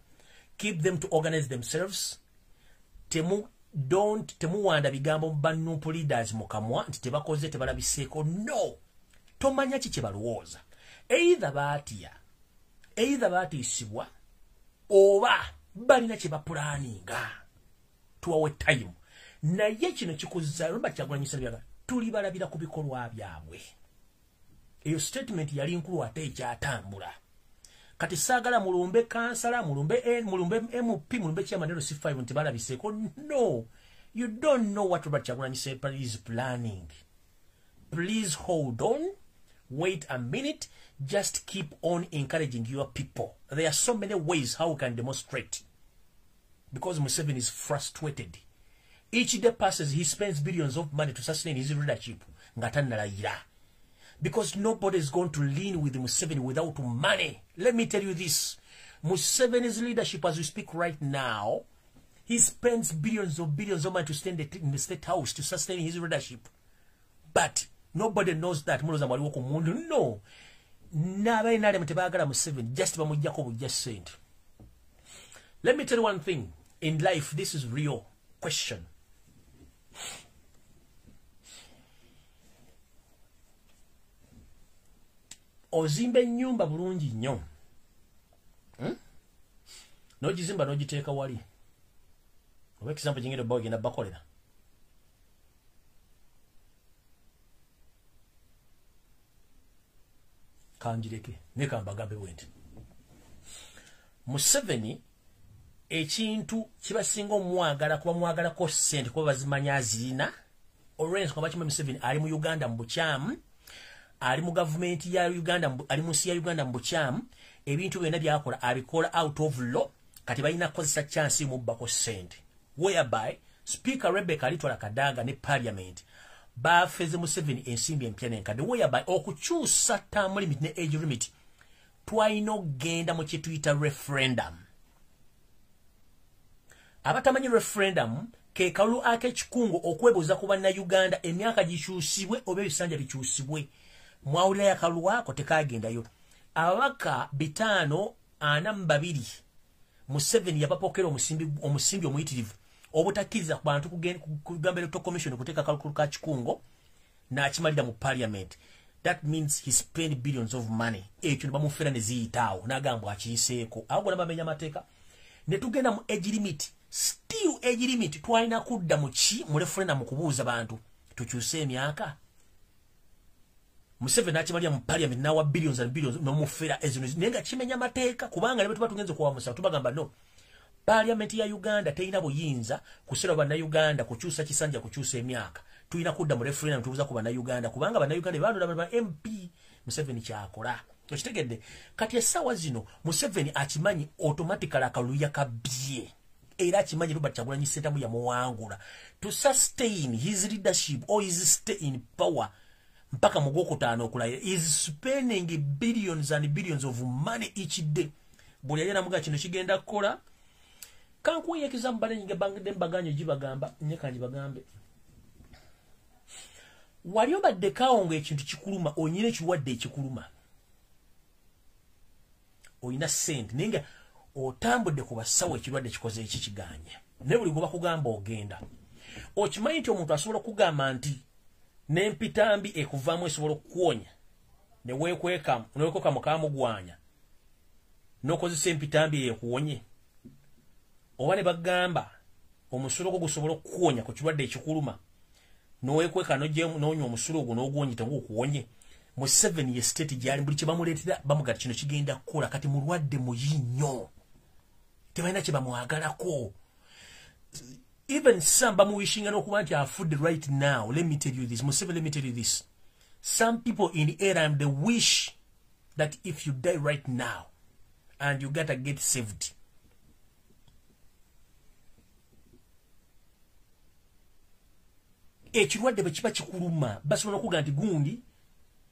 Keep them to organize themselves. Don't temuwanda bigambo ba NUP leaders mukamwa nti tebakoze tebalabiseeko. No, tomanya ki kye balowooza. Either baatya, either baatiisibwa, oba balina kye bapulaninga. Tuwawe time. Naye kino kikuzza Robert Kyagulanyi Ssentamu, tulibalabira ku bikolwa byabwe. Eyo statement yali nkulu ate ekyatambula. Kati saagala mulumbe kansala, mulumbe mulumbe MP, mulumbe chairman LC5 nti balabiseeko. No, you don't know what Robert Kyagulanyi Ssentamu is planning. Please hold on, wait a minute, just keep on encouraging your people. There are so many ways how we can demonstrate, because Museveni is frustrated. Each day passes, he spends billions of money to sustain his leadership. Ngatannalayira. Because nobody is going to lean with Museveni without money. Let me tell you this. Museveni's leadership, as we speak right now, he spends billions of money to stand in the state house to sustain his leadership. But nobody knows that. No. Museveni, just bamujjako sente. Let me tell you one thing. In life, this is real question. Ozimba ennyumba bulungi nnyo, N'ogizimba n'ogiteeka wali, oba example gingenda obba ogenda bakolera, kanjireke ne kambagambe bwe nti Museveni ekintu kibasinga omwagala kuba mwagalako ssente, kuba bazimanya azirina. Olw'ensonga bakimanyi Museveni ali mu Uganda mu bukyamu, ali mu gavumenti ya Uganda, ali mu nsi ya Uganda mu bukyamu. Ebintu byonna byakola abikola out of law. Kati balina kukozesa chance mubbako ssente, whereby Speaker Rebecca Alitwala Kadaga ne parliament bafeze Museveni ensimbi empya n'enkadde, whereby okukyusa term limit ne age limit twalina okugenda mu kye tuyita referendum. Abatamanyi referendum, ke kalulu ak'ekikungo okwebuuza ku bannayuganda emyaka gikyusibwe oba ebisanja bikyusibwe. Mwawulirayo akalulu ako tekagendayo. Ababaka 542 Museveni yabapokera omusimbi omuyitirivu obutakkiriza ku bantu kugamba Electoral Commission kuteeka akalulu ka kikungo, n'akimalira mu parliament. That means he spent billions of money. Ekyo ne bamufera ne ziyitaawo n'agamba akiyiseeko. Awo gonna bamenya amateeka. Ne tugenda mu age limit. Still age limit twalina kudda mu ki? Mu referendum, kubuuza bantu tukyuse emyaka. Museveni n'akimalira mu parliament n'awa billions and billions n'omufera ezo, naye nga kimenya amateeka, kubanga ne bwe tuba tugenze kuwa musango tubagamba no, parliament ya Uganda terina buyinza kusera bannayuganda kukyusa kisanja, kukyusa emyaka. Tulina kudda mu referendum tubuuza ku bannayuganda, kubanga bannayuganda balonda ba MP. Museveni kyakola okitegedde. Kati essaawa zino Museveni akimanyi automatically akalulu yakabbye, era akimanyi Robert Kyagulanyi Ssentamu yamuwangula. To sustain his leadership or his stay in power mpaka mu gwokutaano okulayira, is spending billions and billions of money each day. Buli yali namuga kino kigenda kukola. Kankuwa example bale mbaganyo gibagamba nye kanjibagambe. Wali obaddekawo ng'ekintu kikuluma, onyina ekirwadde ekikuluma, oyina ssente naye nga otambudde ku basawo, ekirwadde kikoze eki kiganye, naye buli gwe bakugamba ogenda. Okimanyi nti omuntu asobola okugamba nti n'empitambi ekuvaamu esobola okukuwonya, ne weekweka neweekweka mukamugwanya n'okozesa empitambi ekuwonye, oba ne bagamba omusulo gwo gusobola okukuwonya ku kirwadde ekikuluma, n'oweekweka n'onywa omusulo ogwo n'oguwonye tegukuwonye. Museveni ye state gyali, buli kye bamuleetera bamugati kino kigenda kukola. Kati mulwadde muyi nnyo, tebalina kye bamwagalako. Even some bamuwishinga n'okuba nti afudde right now. Let me tell you this, Museveni, let me tell you this: some people in the area, they wish that if you die right now and you gotta get saved. Ekirwadde bwe kiba kikuluma, basobola okuga nti gundi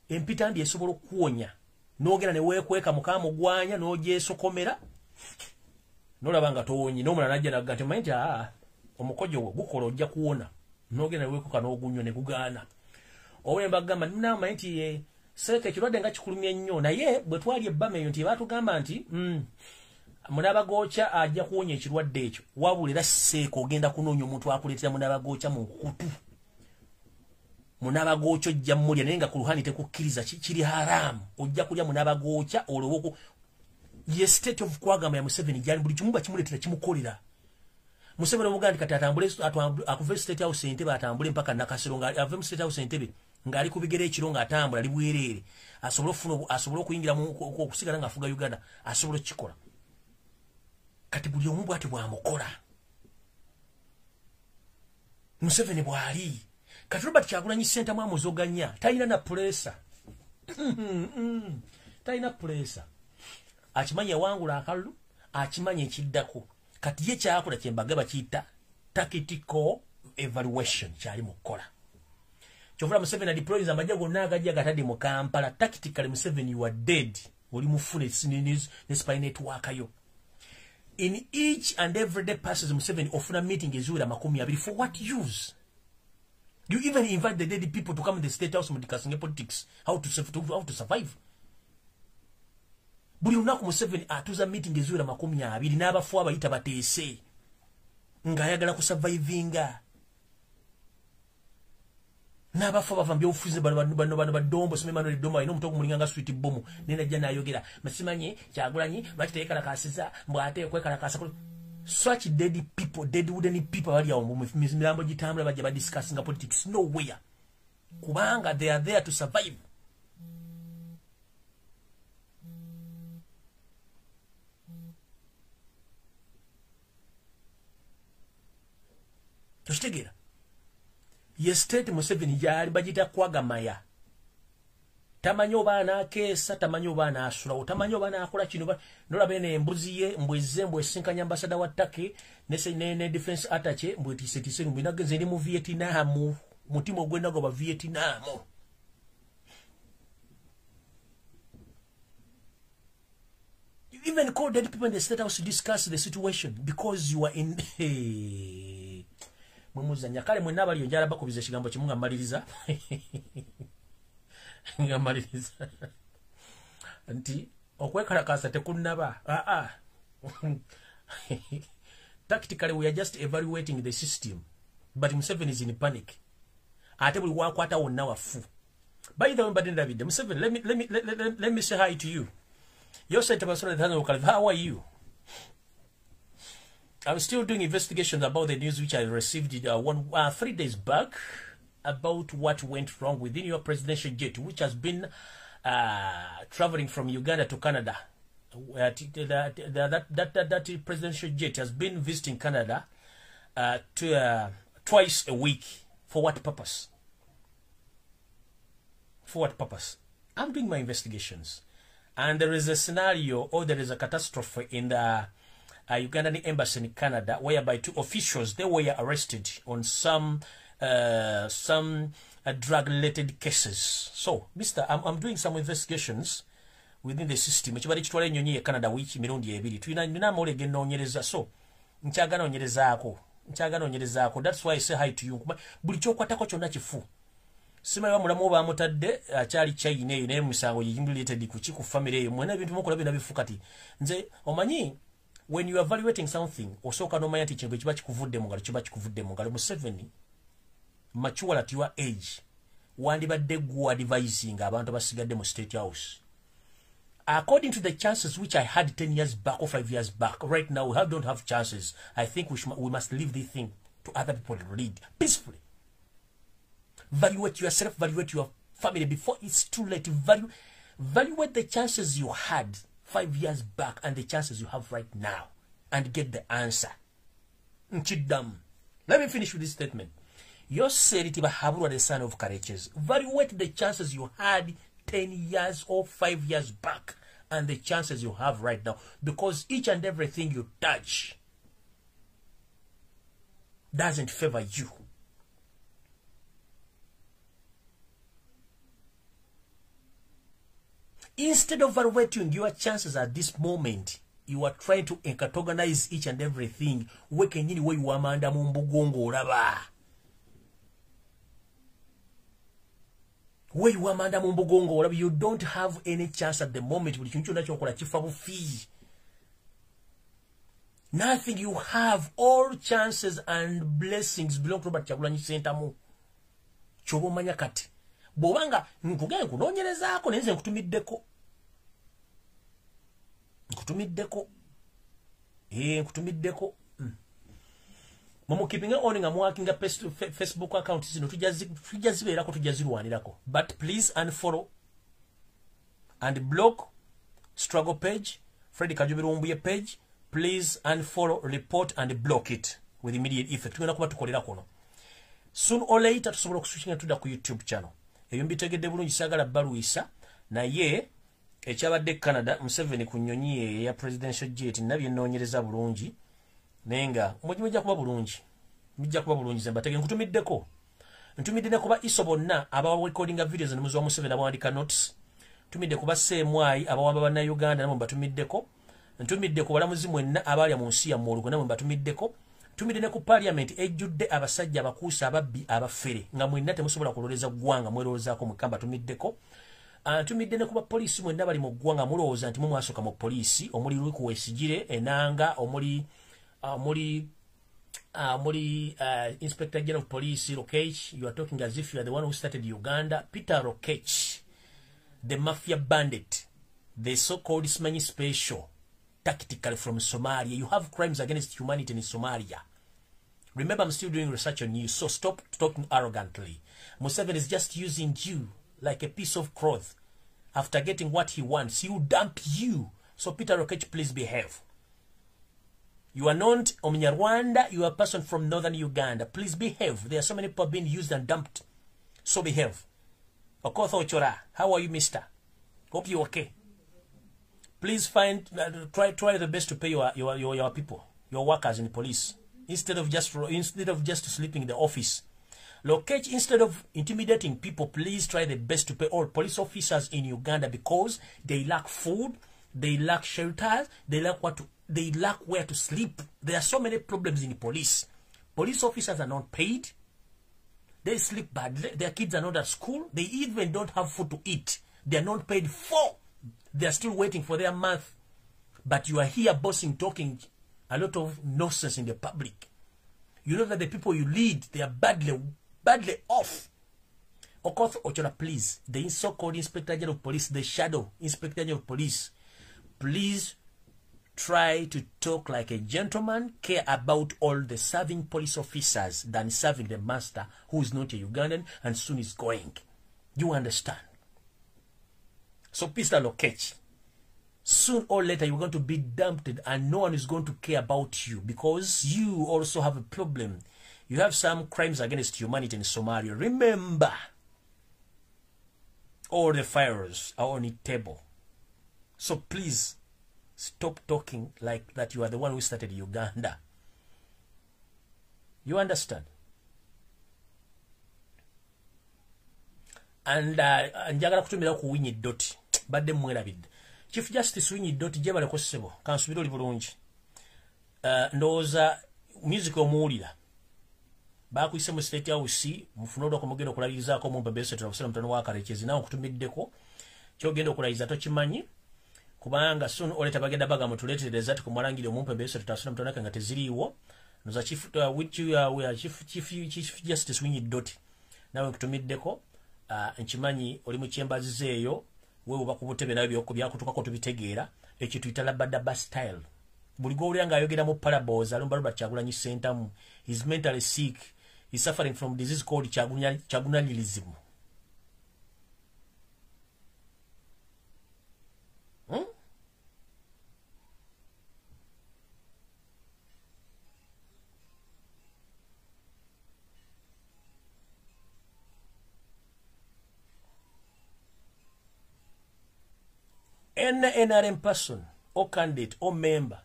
empitambi esobola okukuwonya, n'ogenda ne weekweka mukamugwanya n'ogyesokomera n'olaba nga towonye, n'omulala najja nagga nti omanyi nti aa omukojo gwo gukola ojja kuwona, n'ogenda ne weekweka n'ogunywa ne gugaana. Oba ne bagamba namanyi nti seeka ekirwadde nga kikulumye nnyo, naye bwe twali ebbama eyo nti baatugamba nti Munabagoocha ajja kuwonya ekirwadde ekyo. Wabula era seeko ogenda kunoonya omuntu akuleetera munabagoocha mu nkutu. Munabagoocha ojja mulya naye nga ku luhani tekukkiriza, kiri haramu. Ojja kulya munabagoocha olowoko. Ye state of kwagama ya Museveni gyali buli kimu bakimuleetera kimukolera. Museveni omuganda kati atambule akuve State House Entebbe atambule mpaka Nakasero, nga ave mu State House Entebbe ng'ali ku bigere ekiro ng'atambula ali bwereere, asobole okufuna, asobole okuyingira okusigala ng'afuga Uganda, asobole okukikola. Kati buli omu bw'ati bw'amukola. Museveni bw'ali. Kati Robert Kyagulanyi Ssentamu amuzoganya, talina na pressure. Talina pressure. Akimanyi yawangula akalulu, akimanyi ekiddako. Kati ye kyakola kye mbagamba kiyita tactical evaluation kyali mu kukola. Kyovula Museveni deploys amagye gonna agajja gatadde mu Kampala. Tactically Museveni, you are dead. Oli mufu ne spy network yo. In each and every day passes Museveni ofuna meeting eziwera 20. For what use? You even invite the dead people to come in the State House discussing politics, how to survive. Buli lunaku Museveni atuza meeting eziwera 20 n'abafu abayita bateese ng'ayagala kusurvivinga. N'abafu bava mu byobufuzi bano badombo, simanyi Emmanuel Dombo alina omutwe ogumulinga nga sweet bomu, naye najja n'ayogera masimanyi Kyagulanyi lwaki teyeekalakaasiza, mbw ate okwekalakaasa. Such dead people, dead wooden people bali awo mu mirambo gitambula bajja badiscussinga politics nowhere, kubanga they are there to survive. Tokitegeera? Ye state Museveni gyali bagiyita kwagamaya. Tamanyi oba anaakeesa, tamanyi oba anaasulawo, tamanyi oba anaakola kino. Nolaba eno embuzi ye mbwezze mbw esinkanya ambasada wa Turkey ne defense attache mbw etiisetiise mbw nageze ndi mu Vietnam, mutima ogw'ennaku gwa Vietnam. You even call dead people in the State House to discuss the situation because you are in mwemuzanya. Kale mwenna abaliyo njala bakubiza ekigambo kimu nga mmaliriza. Nga mmaliriza nti okwekalakaasa tekunnaba. Tactically we are just evaluating the system, but Museveni is in panic. Ate buli wakwata wonna wafu. By the way, mbadde ndabidde Museveni, let me say hi to you. How are you? I'm still doing investigations about the news which I received 3 days back about what went wrong within your presidential jet, which has been traveling from Uganda to Canada. That presidential jet has been visiting Canada twice a week. For what purpose? For what purpose? I'm doing my investigations. And there is a scenario, or there is a catastrophe in the Ugandan embassy in Canada, whereby 2 officials, they were arrested on some drug-related cases. So, Mister, I'm doing some investigations within the system. Ekibadde kitwala ennyonyi ye Canada wiiki mirundi ebiri. Tulina amawulire ge nnoonyereza. So, nkyaganoonyerezaako. Nkyaganoonyerezaako. That's why I say hi to you. Buli ky'okwatako kyonna kifu. Simanyi oba mulamu oba amutadde akyali China eyo, naye musango related ku ki ku family eyo. Mwena ebintu mukola byonna bifu kati. Nze omanyi, when you are evaluating something, osooka n'omanya nti ekintu kiba kikuvudde mu ngalo, kiba kikuvudde mu ngalo. Museveni, mature at your age, wandibadde gwe advising abantu abasigadde mu State House. According to the chances which I had 10 years back or 5 years back, right now we don't have chances. I think we must leave this thing to other people to lead peacefully. Evaluate yourself, evaluate your family before it's too late. Evaluate the chances you had 5 years back and the chances you have right now, and get the answer. Nchidam. Let me finish with this statement. Yoseri Tibahabura, the son of Kareches. Evaluate the chances you had 10 years or 5 years back and the chances you have right now, because each and everything you touch doesn't favor you. Instead of evaluating your chances at this moment, you are trying to categorize each and everything. Wekenyini we wamanda mu mbugongo olaba. We wamanda mu mbugongo olaba. You don't have any chance at the moment. Buli kintu kyonna ky'okola kifa bufi. Nothing you have. All chances and blessings belong to Robert Kyagulanyi Ssentamu. Kyoba omanya kati. Bw'obanga nkugenda nkunoonyerezaako naye nze nkutumiddeko. Nkutumiddeko. Nkutumiddeko. Mumu keeping on nga muwakinga Facebook account zino tujja zibeerako, tujja zirwanirako. But please unfollow and block struggle page, Fred Kajubi Lumbuye page. Please unfollow, report and block it with immediate effect. Tugenda kuba tukolera kuno. Soon or later tusobola okuswitchinga tudda ku YouTube channel. Ebyo mbitegedde bulungi, saagala balwisa, naye ekyabadde Canada, Museveni ku nnyonyi ye eya presidential jet nabye nnoonyereza bulungi, naye nga mujja kuba bulungi, mujja kuba bulungi. Ze mbatege nkutumiddeko, ntumidde ne kuba ISO bonna abawa recordinga videos ne muzi wa Museveni abawandiika notes, ntumidde kuba CMI abawamba bannayuganda namwe mbatumiddeko, ntumidde ku balamuzi mwenna abalya mu nsi yammwe olukwe namwe mbatumiddeko, ntumidde ne ku parliament ejjudde abasajja abakuusa ababbi abafere nga mwenna temusobola kulowooza ggwanga, mwerowoozaako mwekka, mbatumiddeko. Ntumidde ne ku bapoliisi mwenna bali mu ggwanga mulowooza nti mwe mwasooka mu poliisi, omuli Luke Wesigire Enanga, omuli Inspector General of Police Lokech. You are talking as if you are the one who started Uganda. Peter Lokech, the mafia bandit, the so-called Simanyi special tactical from Somalia. You have crimes against humanity in Somalia. Remember, I'm still doing research on you, so stop talking arrogantly. Museveni is just using you like a piece of cloth. After getting what he wants, he will dump you. So Peter Lokech, please behave. You are not Omunyarwanda, you are a person from northern Uganda. Please behave. There are so many people being used and dumped. So behave. Okoth Ochora, how are you, mister? Hope you're okay. Please try the best to pay your people, your workers in the police, instead of just sleeping in the office. Lokech, instead of intimidating people, please try the best to pay all police officers in Uganda because they lack food, they lack shelters, they lack where to sleep. There are so many problems in the police. Police officers are not paid. They sleep badly. Their kids are not at school. They even don't have food to eat. They are not paid for. They are still waiting for their month. But you are here bossing, talking a lot of nonsense in the public. You know that the people you lead, they are badly, badly off. Okoth Ochola, please, the so-called Inspector General of Police, the shadow Inspector General of Police, please try to talk like a gentleman, care about all the serving police officers than serving the master who is not a Ugandan and soon is going. You understand? So, Mr. Lokech, soon or later you're going to be dumped and no one is going to care about you because you also have a problem. You have some crimes against humanity in Somalia. Remember, all the files are on the table. So please, stop talking like that you are the one who started Uganda. You understand? And njagala kutumira ku Winyi Dot. Badde mwerabidde. Chief Justice Winyi Dot gyebaleko ssebo. Kansubire oli bulungi. Ndowooza music omuwulira. Bakuyise mu State House mufune olwako mugenda okulabirizaako mu Mpembe Esatu na mutono wa Karekezi, nawe nkutumiddeko. Kyogenda okulayiza tokimanyi. Kubanga soon or later bagenda baga mutuleetereza ati kumwalangire omu Mpembe Esatu tasuna mutono nga teziriiwo. Noza Chief which you we are Chief Justice Winyi Dot. Nawe nkutumiddeko. Nkimanyi oli mu chambers eyo wewe uba ku butebe nawe byakutukako tubitegeera. Ekyo tuyita labadaba style. Buli gw'owulira ng'ayogera mu parables alumba Robert Kyagulanyi Ssentamu, he's mentally sick, he's suffering from disease called Kyagulanyiism. Any NRM person or candidate or member,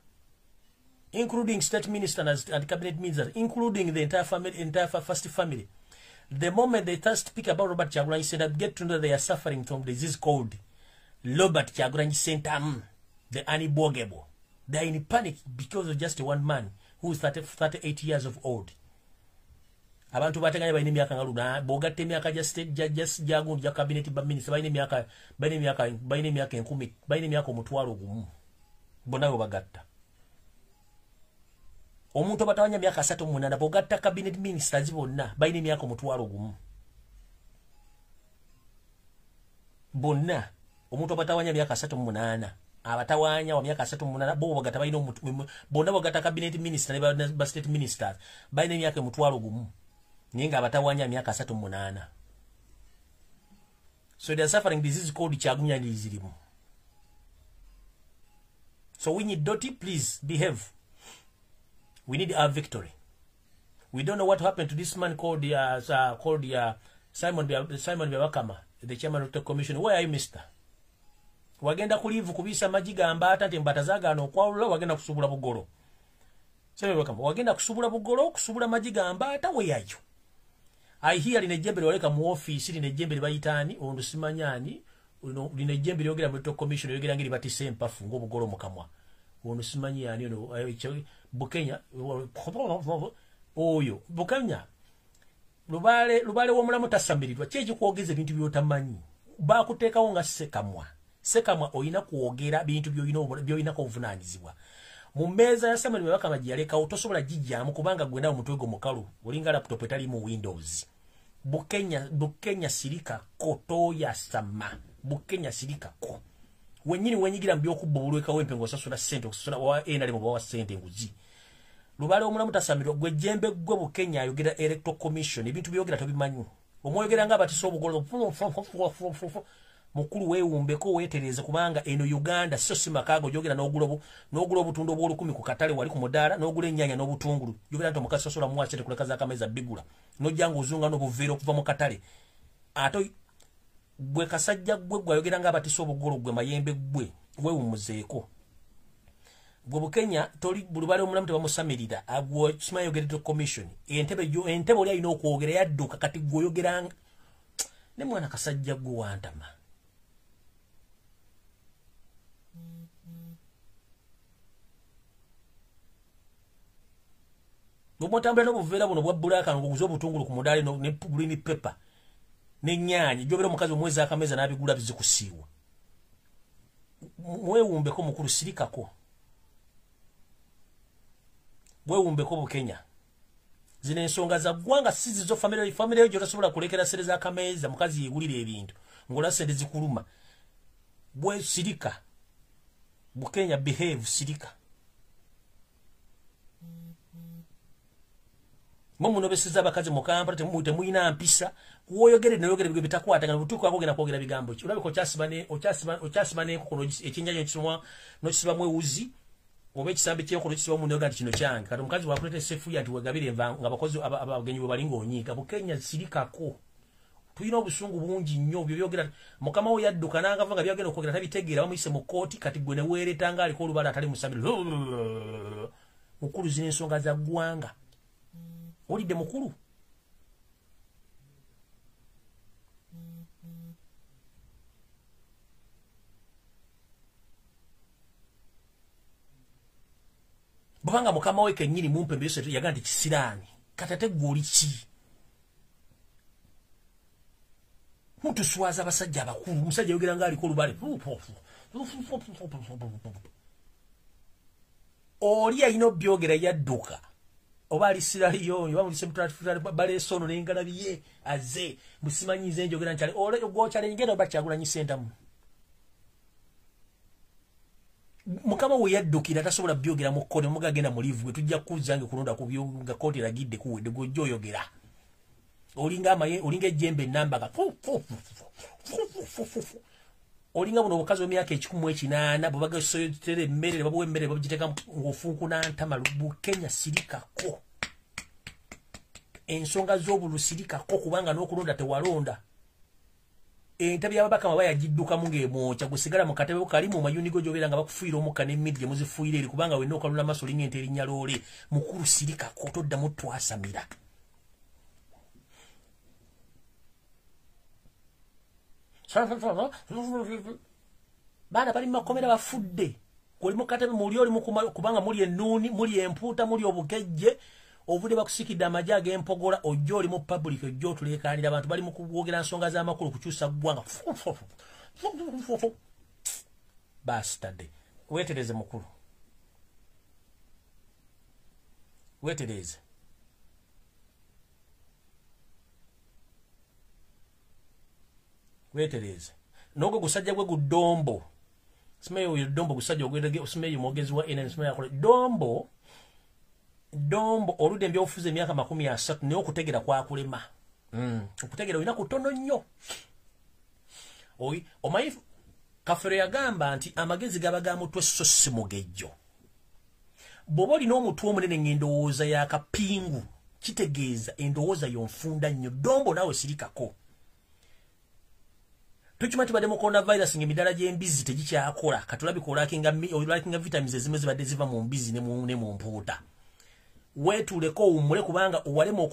including state ministers and cabinet ministers, including the entire family, entire first family, the moment they first speak about Robert Kyagulanyi Ssentamu, get to know they are suffering from disease called Robert Kyagulanyi Ssentamu, the unbogable. They are in panic because of just one man who is 38 years of old. Abantu bateganya balina emyaka nga luna, bw'ogatta emyaka gya state gya cabinet ba minister balina emyaka 1000, balina emyaka 10,000 bonna bwe bagatta. Omuntu abatawanya myaka 38 bw'ogatta cabinet ministers bonna balina emyaka 10,000. Bonna omuntu abatawanya myaka 38 abatawanya wa myaka 38 bo bw'ogatta balina bonna bw'ogatta cabinet minister ne ba state ministers balina emyaka 10,000 naye nga abatawanya myaka 38. So they are suffering disease called Kyagulanyi. So we need Dotty, please behave. We need our victory. We don't know what happened to this man called Simon Byabakama, the chairman of the commission. Where are you, mister? Wagenda kulivu kubisa majiga ambata nti mbata zagaana okwawula wagenda kusubula bugolo. Simon Byabakama, wagenda kusubula bugolo, kusubula majiga ambata, where are you? I hear lino ejjembe lyoleka mu office, lino ejjembe libayitaani, ono simanyani, lino ejjembe lyogera mu electoral commission, lyogera ngeri batise empafu ng'obugolo mu kamwa. Ono simanyi ani ono Bukenya oyo Bukenya lubale w'omulamu tasamirirwa ki ekikwogeza ebintu by'otamanyi bakuteekawo nga Ssekamwa. Ssekamwa olina kwogera bintu by'olinako obuvunaanyizibwa. Mu mmeeza ya Samuel Byabakama gye yalekawo tosobola gijjamu kubanga gwe nawe omutwe gwo mukalu olinga laptop etaliimu Windows. Bukenya sirikako toyasama. Bukenya sirikako. Wennyini wenyigira mu by'okubba obulweka w'empe ng'osasula ssente okusasula wa NRM oba wa ssente enguzi. Lubale omulamu tasamirwa gwe jjembe gwe Bukenya ayogera electoral commission ebintu byogera tobimanyi. Omwogera nga abatisa obugolo mukulu weewumbeko weetereze kubanga eno Uganda so si makaago gyogera n'ogula obutundu obw'olukumi ku katale wali ku mudaala n'ogula ennyaanya n'obutungulu gyogera nti omukazi sosola muwa ssente kuleka z'akameza bigula n'ojja ng'ozunga n'obuveera okuva mu katale ate gwe kasajja gwe gwayogera nga abatisa obugolo gwe mayembe gwe weewummuzeeko. Gwe Bukenya toli bulubale omulamu tebamusamirira agwo simanyi yogera commission entebe oli alina okwogera yadduka kati gwe oyogera ne mwana kasajja gwe wantama. Bw'otambula n'obuveera buno bwa bbulaaka ng'oguza obutungulu ku mudaala ne green pepper n'ennyaanya gy'obeera omukazi omwezi akameza n'abigula bizikusiiwa. Mwewumbeko mukulu sirikako. Mwewumbeko Bukenya. Zino ensonga za ggwanga si zizo famire yo gy'otasobola kulekera ssente z'akameeza mukazi yeegulira ebintu ng'ola ssente zikuluma. Bwe sirika. Bukenya behave sirika. Munobeseza abakazi mu Kampala temulina mpisa woyogere noyogere bigwe bitakwatagana butuuka kwogera kwogera bigambo ki olabika okyasiba n'enkoko ekyennyanja n'okisibamu ewuzi oba ekisambi ky'enkoko n'okisibamu n'oyoga nti kino kyange kati omukazi bw'akuleeta essefuya nti wegabire enva nga abakozi abagenyi bwe bali ng'onyiiga. Bukenya sirikako. Tulina obusungu bungi nnyo byo byogera mukama wo yadduka n'agava nga byagenda okwogera tabitegeera bamuyise mu kkooti kati gwe ne weereeta ng'aliko olubala atali musamiro. Mukulu zino ensonga za ggwanga. Olidde mukulu. Bw'abanga mukama we kennyini mumpe mbese yagamba nti kisiraani kati ate ggwe oli ki? Mutuswaza abasajja abakulu omusajja ayogera ng'aliko olubale. Oli alina obyogera yadduka. Oba ali Sierra Leone oba mulise baleese ono n'engalabi ye azze musimanyize enjogera nkyale gw'okyalenjera oba Kyagulanyi Ssentamu. Mukama we yaddukira tasobola byogera mu kkooti omuga agenda mu livu gwe tujja kuzza nga kulonda ku byo nga kkooti eragidde kuwedde gw'ojja oyogera. Olinga amaye olinga ejjembe ennamba nga olinga buno obukazi bw'emyaka 1800 bwe bagasotera emmere ne babuwa emmere babugiteeka ng'ofunkuna ntama. Bukenya sirikako. Ensonga z'obulu sirikako kubanga n'okulonda tewalonda. Entebe y'ababaka baba yagiddukamu ng'emwokya gusigala mu katebe kali mu mayunigo gy'obeera nga bakufuuyira omukka n'emmidi gye muzifuuyira eri kubanga wenna okalula amaaso olinga ente erinnya loole. Mukulu sirikako toddamu twasamira. Baana bali mu makomera bafudde. Oli mu katebe muli oli kubanga muli ennuuni, muli empuuta, muli obukejje, ovudde bakusikidde amagye ag'empogola, ojja oli mu public ojja otuleekaanira abantu bali mu kwogera nsonga z'amakulu kukyusa ggwanga. Bastard. Weetereze mukulu. Weetereeze. Weetereeze. N'ogwo gusajja gwe gudombo. Simanyi oyo Dombo gusajja ogwedege, simanyi mwogezi wa NRM, simanyi akola. Dombo, Dombo oludde ebyobufuzi emyaka 30 naye okutegeera kwakulema. Okutegeera olina kutono nnyo. Omanyi Kafeero yagamba nti amagezi gaba ga mutwe so si mugejjo. Bw'oba olina omutwe omunene ng'endowooza ya kapingu, kitegeeza endowooza y'onfunda nnyo. Dombo naawe sirikako. Tukima tubadde mu coronavirus ng'emidaala gy'embizzi tegikyakola. Katulabika olakinga vitamins ezimu zibadde ziva mu mbizzi ne mu mpuuta. Weetuuleko owummule kubanga owalema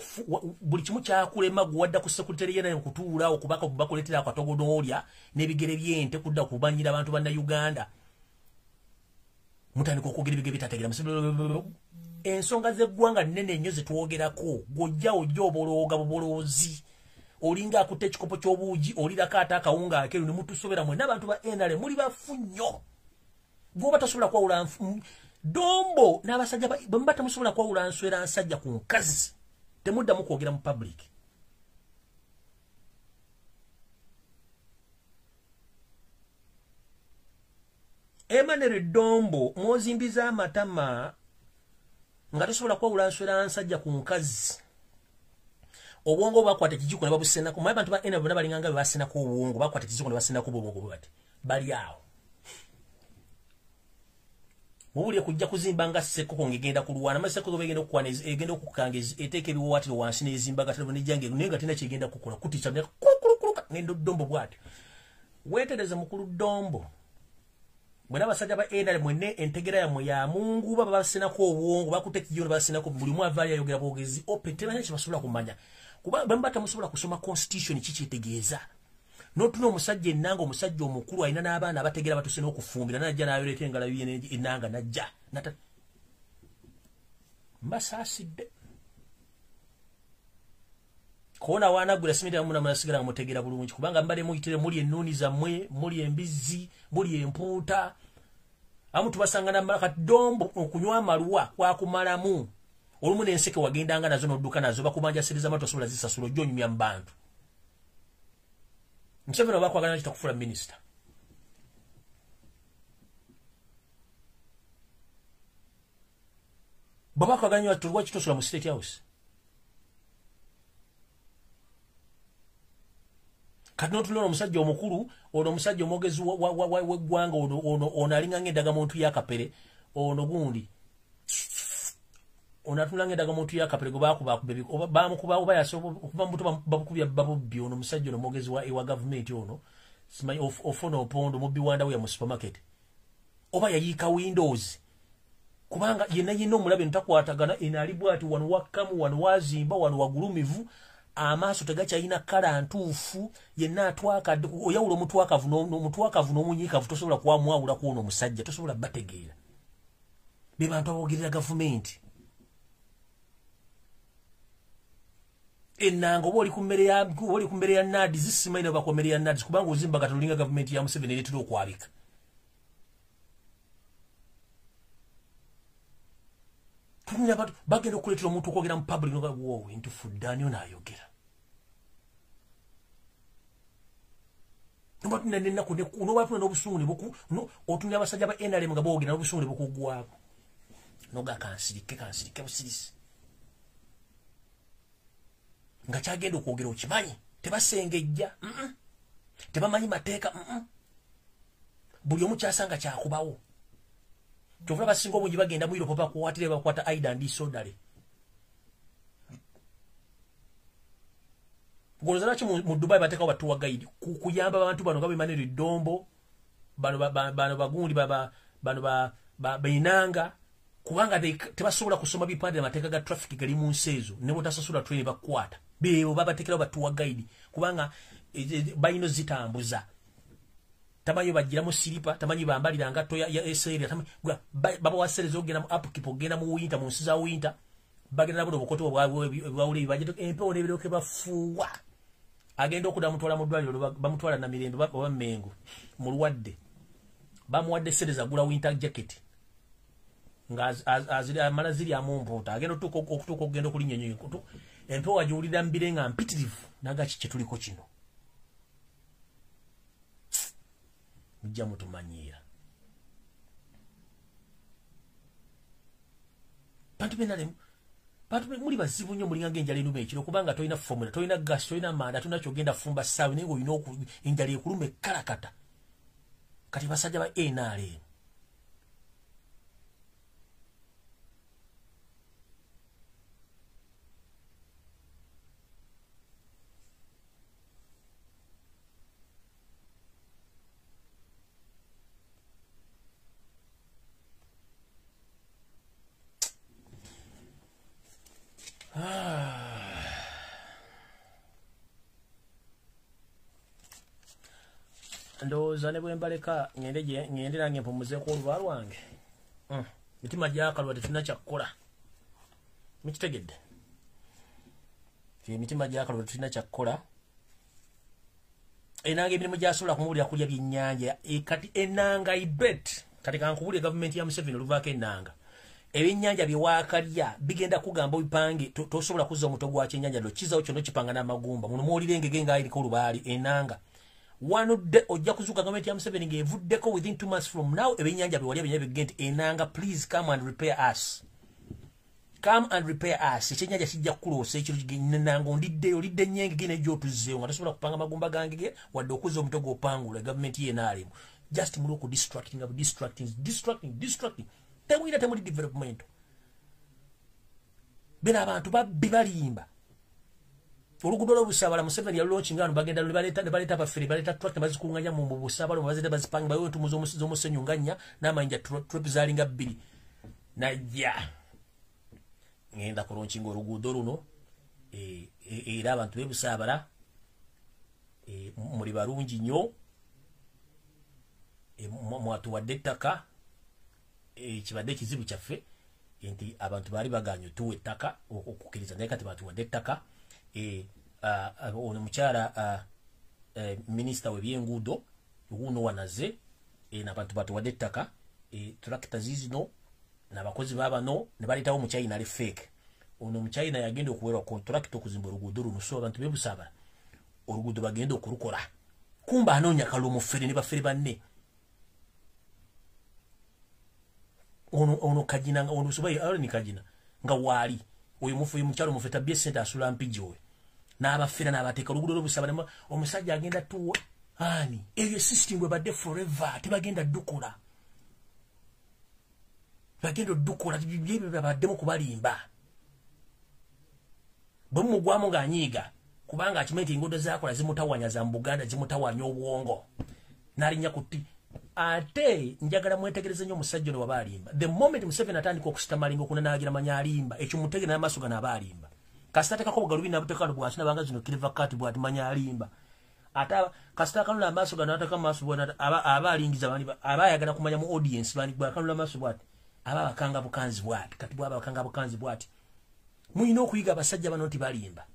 buli kimu kyakulema gwe ku secretary yena okutuula okubaka bakuleetera akatogo n'olya n'ebigere by'ente kudda kubanyira abantu bannayuganda. Mutandika okwogera ebigere bitategeera. Ensonga z'eggwanga nnene nnyo ze twogerako. Gw'ojja ojja obolooga buboloozi. Olinga akutte ekikopo ky'obuugi olirako ate akawunga akeeru ne mutusobera mwenna abantu ba NRM muli bafu nnyo. Gw'oba tosobola kwawula Dombo n'abasajja bwe muba temusobola kwawula nswera nsajja ku nkazi temuddamu kwogera mu public. Emmanuel Dombo mwozimbiza amatama nga tosobola kwawula nswera nsajja ku nkazi. Obwongo bakwata ekijiko ne babusenako. Mwe abantu ba NRM bonna balinganga be basenako obwongo, bakwata ekijiko ne basenako obwongo bwe bati bali awo. Mubulye kujja kuzimba nga Ssekoko ng'egenda kulwana. Ama Ssekoko begenda okukwana egenda okukanga eteeka ebiwawaatiro wansi n'ezimba gatalo n'ejjange naye nga terina kyegenda kukola kutiisa kulukuluka ng'endo Dombo bw'atyo. Weetereze mukulu Dombo. Mwena abasajja ba NRM mwenne entegera yammwe ya mungu baba basenako obwongo bakutte ekijiko ne basenako buli omu avaayo ayogera bwogezi ope tebalina kye basobola kumanya. Kuba bwe muba temusobola kusoma constitution kiki kyetegeeza. N'otuna omusajja ennanga omusajja omukulu alina n'abaana abategeera batuse n'okufumbira n'ajja n'ayoleeta engalabi ye ennanga n'ajja. Mbasaasidde. Koona waanaggula simita muna munasigala nga mutegeera bulungi kubanga mbadde muyitire muli ennuuni zammwe, muli embizzi, muli empuuta. Amu tubasanga na kati Dombo okunywa amalwa kwakumalamu. Olumu n'enseke wagendanga nazo n'odduka nazo bakubanja ssente z'amatu tosobola zisasula ojja onyumya mu bantu. Museveni oba akwagala nakyo takufuula minisita. Bw'aba akwagala nnyo lwaki tosula mu State House? Kati n'otunula omusajja omukulu, ono omusajja omwogezi w'eggwanga ono alinga ng'endagamuntu y'akapere, ono gundi. Ono atunula ng'endagamuntu y'akapere gwe baakuba baamukuba oba okuva mu buto babukubya babubbi ono omusajja ono omwogezi wa gavumenti ono simanyi Ofwono Opondo mubbi wa ndawo ya mu supermarket. Oba yayiika windows. Kubanga yenna yenna omulabe ntakwatagana eno ali bw'ati wano wakkamu wano wazimba wano wagulumivu. Amaaso tegakyalina kkala ntuufu yenna atwakadde oyawula omutwakavu n'omunyiikavu tosobola kwamwawula ku ono omusajja tosobola bategeera. Be bantu aboogerera gavumenti. Ennanga oba oli ku mmere ya NAADS simanyi oba ku mmere ya NAADS kubanga ozimba kati olinga gavumenti ya Museveni ereetera okwabika. Bagenda okuleetera omuntu okwogera mu public noga woowe ntufudde ani ono ayogera. Nobatuna n'ennaku nobatuna n'obusungu otunula abasajja ba NRM nga boogera n'obusungu ne bukuggwako. Noga kansirike kansirike busirisi. Nga kyagenda okwogera okimanyi tebasengejja, tebamanyi mateeka, buli omu kyasanga kyakubawo. Kyova abasinga obungi bagenda mu Europe bakwatire bakwata Aida and Sodale. Ngolozana ki mu Dubai bateekawo ba tour guide kuyamba abantu bano nga Emmanuel Dombo bano bagundi bano bainanga kubanga tebasobola kusoma bipande amateeka ga traffic gali mu nsi ezo ne bw'otasasula train bakwata. Beebo babateekerawo ba tour guide kubanga balina zitambuza. Tamanyi bagiramu siripa, tamanyi bambalira ngatto ya SL, babawa sente z'okugenda mu upkeep okugenda mu winter mu nsi za winter bagenda nabo obukoto bwawule ebibajja empewo n'ebirooke bafuuwa. Agenda okudda mutwala mu ddwaliro bamutwala Namirembe oba Mmengo mulwadde bamuwadde sente zagula winter jacket. nga amala ziryamu mpuuta, agenda okutuuka okugenda okulinnya ennyonyi, empewo agiwulira mbire nga mpitirivu, nagaki kye tuliko kino. Mujja mutumanyiira. Bantu benalemu, bantu muli bazibu nnyo, mulinga ng'enjala enuma ekiro, kubanga tolina formula, tolina gas, tolina manda, tolina kyogenda fumba ssaawa, naye ng'olina enjala ekuluma ekkalakata. Kati basajja ba NRM ndowooza ne bwe mbaleka ngende nange mpumuzeeko oluba lwange. Mitima gyakalwa, tetulina kyakkola. Mukitegedde? Emitima gyakalwa, tetulina kyakkola. Enanga emirimu gyasobola kumubulira kulya byennyanja. Kati enanga, I bet, kati kankubulire, gavumenti ya Museveni oluvaako enanga, ebyennyanja bye waakalya bigenda kugamba obipange. Tosobola kuzza omutwe gwa kyennyanja lwo kizawo kyonna, okipanga n'amagumba muno mwolira engege ng'ayiriko olubaali. Enanga wanudde ojja kuzuuka gavumenti ya Museveni ng'evuddeko within 2 months from now. Ebyennyanja bye walya byonna bigge nti, "Enanga, please come and repair us, come and repair us." Ekyennyanja kijja kukuloosa ekiro, nanga ondiddeyo, olidde nnyo engege nejja otuzzeewo nga tosobola kupanga magumba gangege wadde okuzza omutwe gw'opangula. Gavumenti yenaalemu just muli okudistracting, distracting, distracting, distracting. Temulina, temuli development. Bino abantu babbi, balimba. Oluguudo lw'Obusaabala Museveni yalulaunchinga wano, bagenda ne baleeta abafere, baleeta tractor bazikunganya mu Busaabala, bazita bazipanga, bayo entumu z'omusenyu nga nnya n'amayinja, trip zaalinga bbiri. Najja ngenda kulaunchinga oluguudo luno, era abantu b'Ebusaabala muli balungi nnyo, mwatuwadde ettaka. Kibadde ekizibu kyaffe nti abantu baali baganye otuwa ettaka okukkiriza, naye kati batuwadde ettaka. Ono mukyala minisita w'ebyenguudo wuuno wanaze, nabantu batuwadde ettaka, tractor zizino n'abakozi baabano, ne baleetawo omuchina ali fake. Ono omuchina yagenda okuwerwa contract okuzimba oluguudo luno, so abantu b'Ebusaabala oluguudo bagenda okulukola. Kumba anoonya kalumufere ne bafere banne. Ono Kajina, ono subayi ni Kajina nga waali oyo mufu, oyo mukyalo mufe tabye sente, asula Mpigi oyo n'abafera n'abateeka oluguudo lw'Obusaba. Omusajja agenda tuwa ani? Eyo system bwe badde forever, tebagenda dukola, bagenda odukola byebyo babaddemu kubalimba. Bwe mumugwamu ng'anyiiga kubanga akimanyi nti enguudo zakola zimutawanya, za mu Buganda zimutawanya obwongo, n'alinnya ku tti. Ate njagala mwetegereze nnyo omusajja ono waba alimba. The moment Museveni atandika okusitamalinga, okunanaagira, manya alimba. Ekyo mutegere n'amaaso gano, aba alimba. Kasita ateekako bugalubi nabuteeka wano bwasi nabanga zino kiriva kati bwati, manya alimba. Ate kasita akanula amaaso gano, ateeka amaaso bwati, aba alingiza bani aba ayagala kumanya mu audience bani. Bwakanula amaaso bwati, aba abakanga bukanzi bwati. Kati bwaba abakanga bukanzi bwati, mulina okuyiga abasajja bano nti balimba,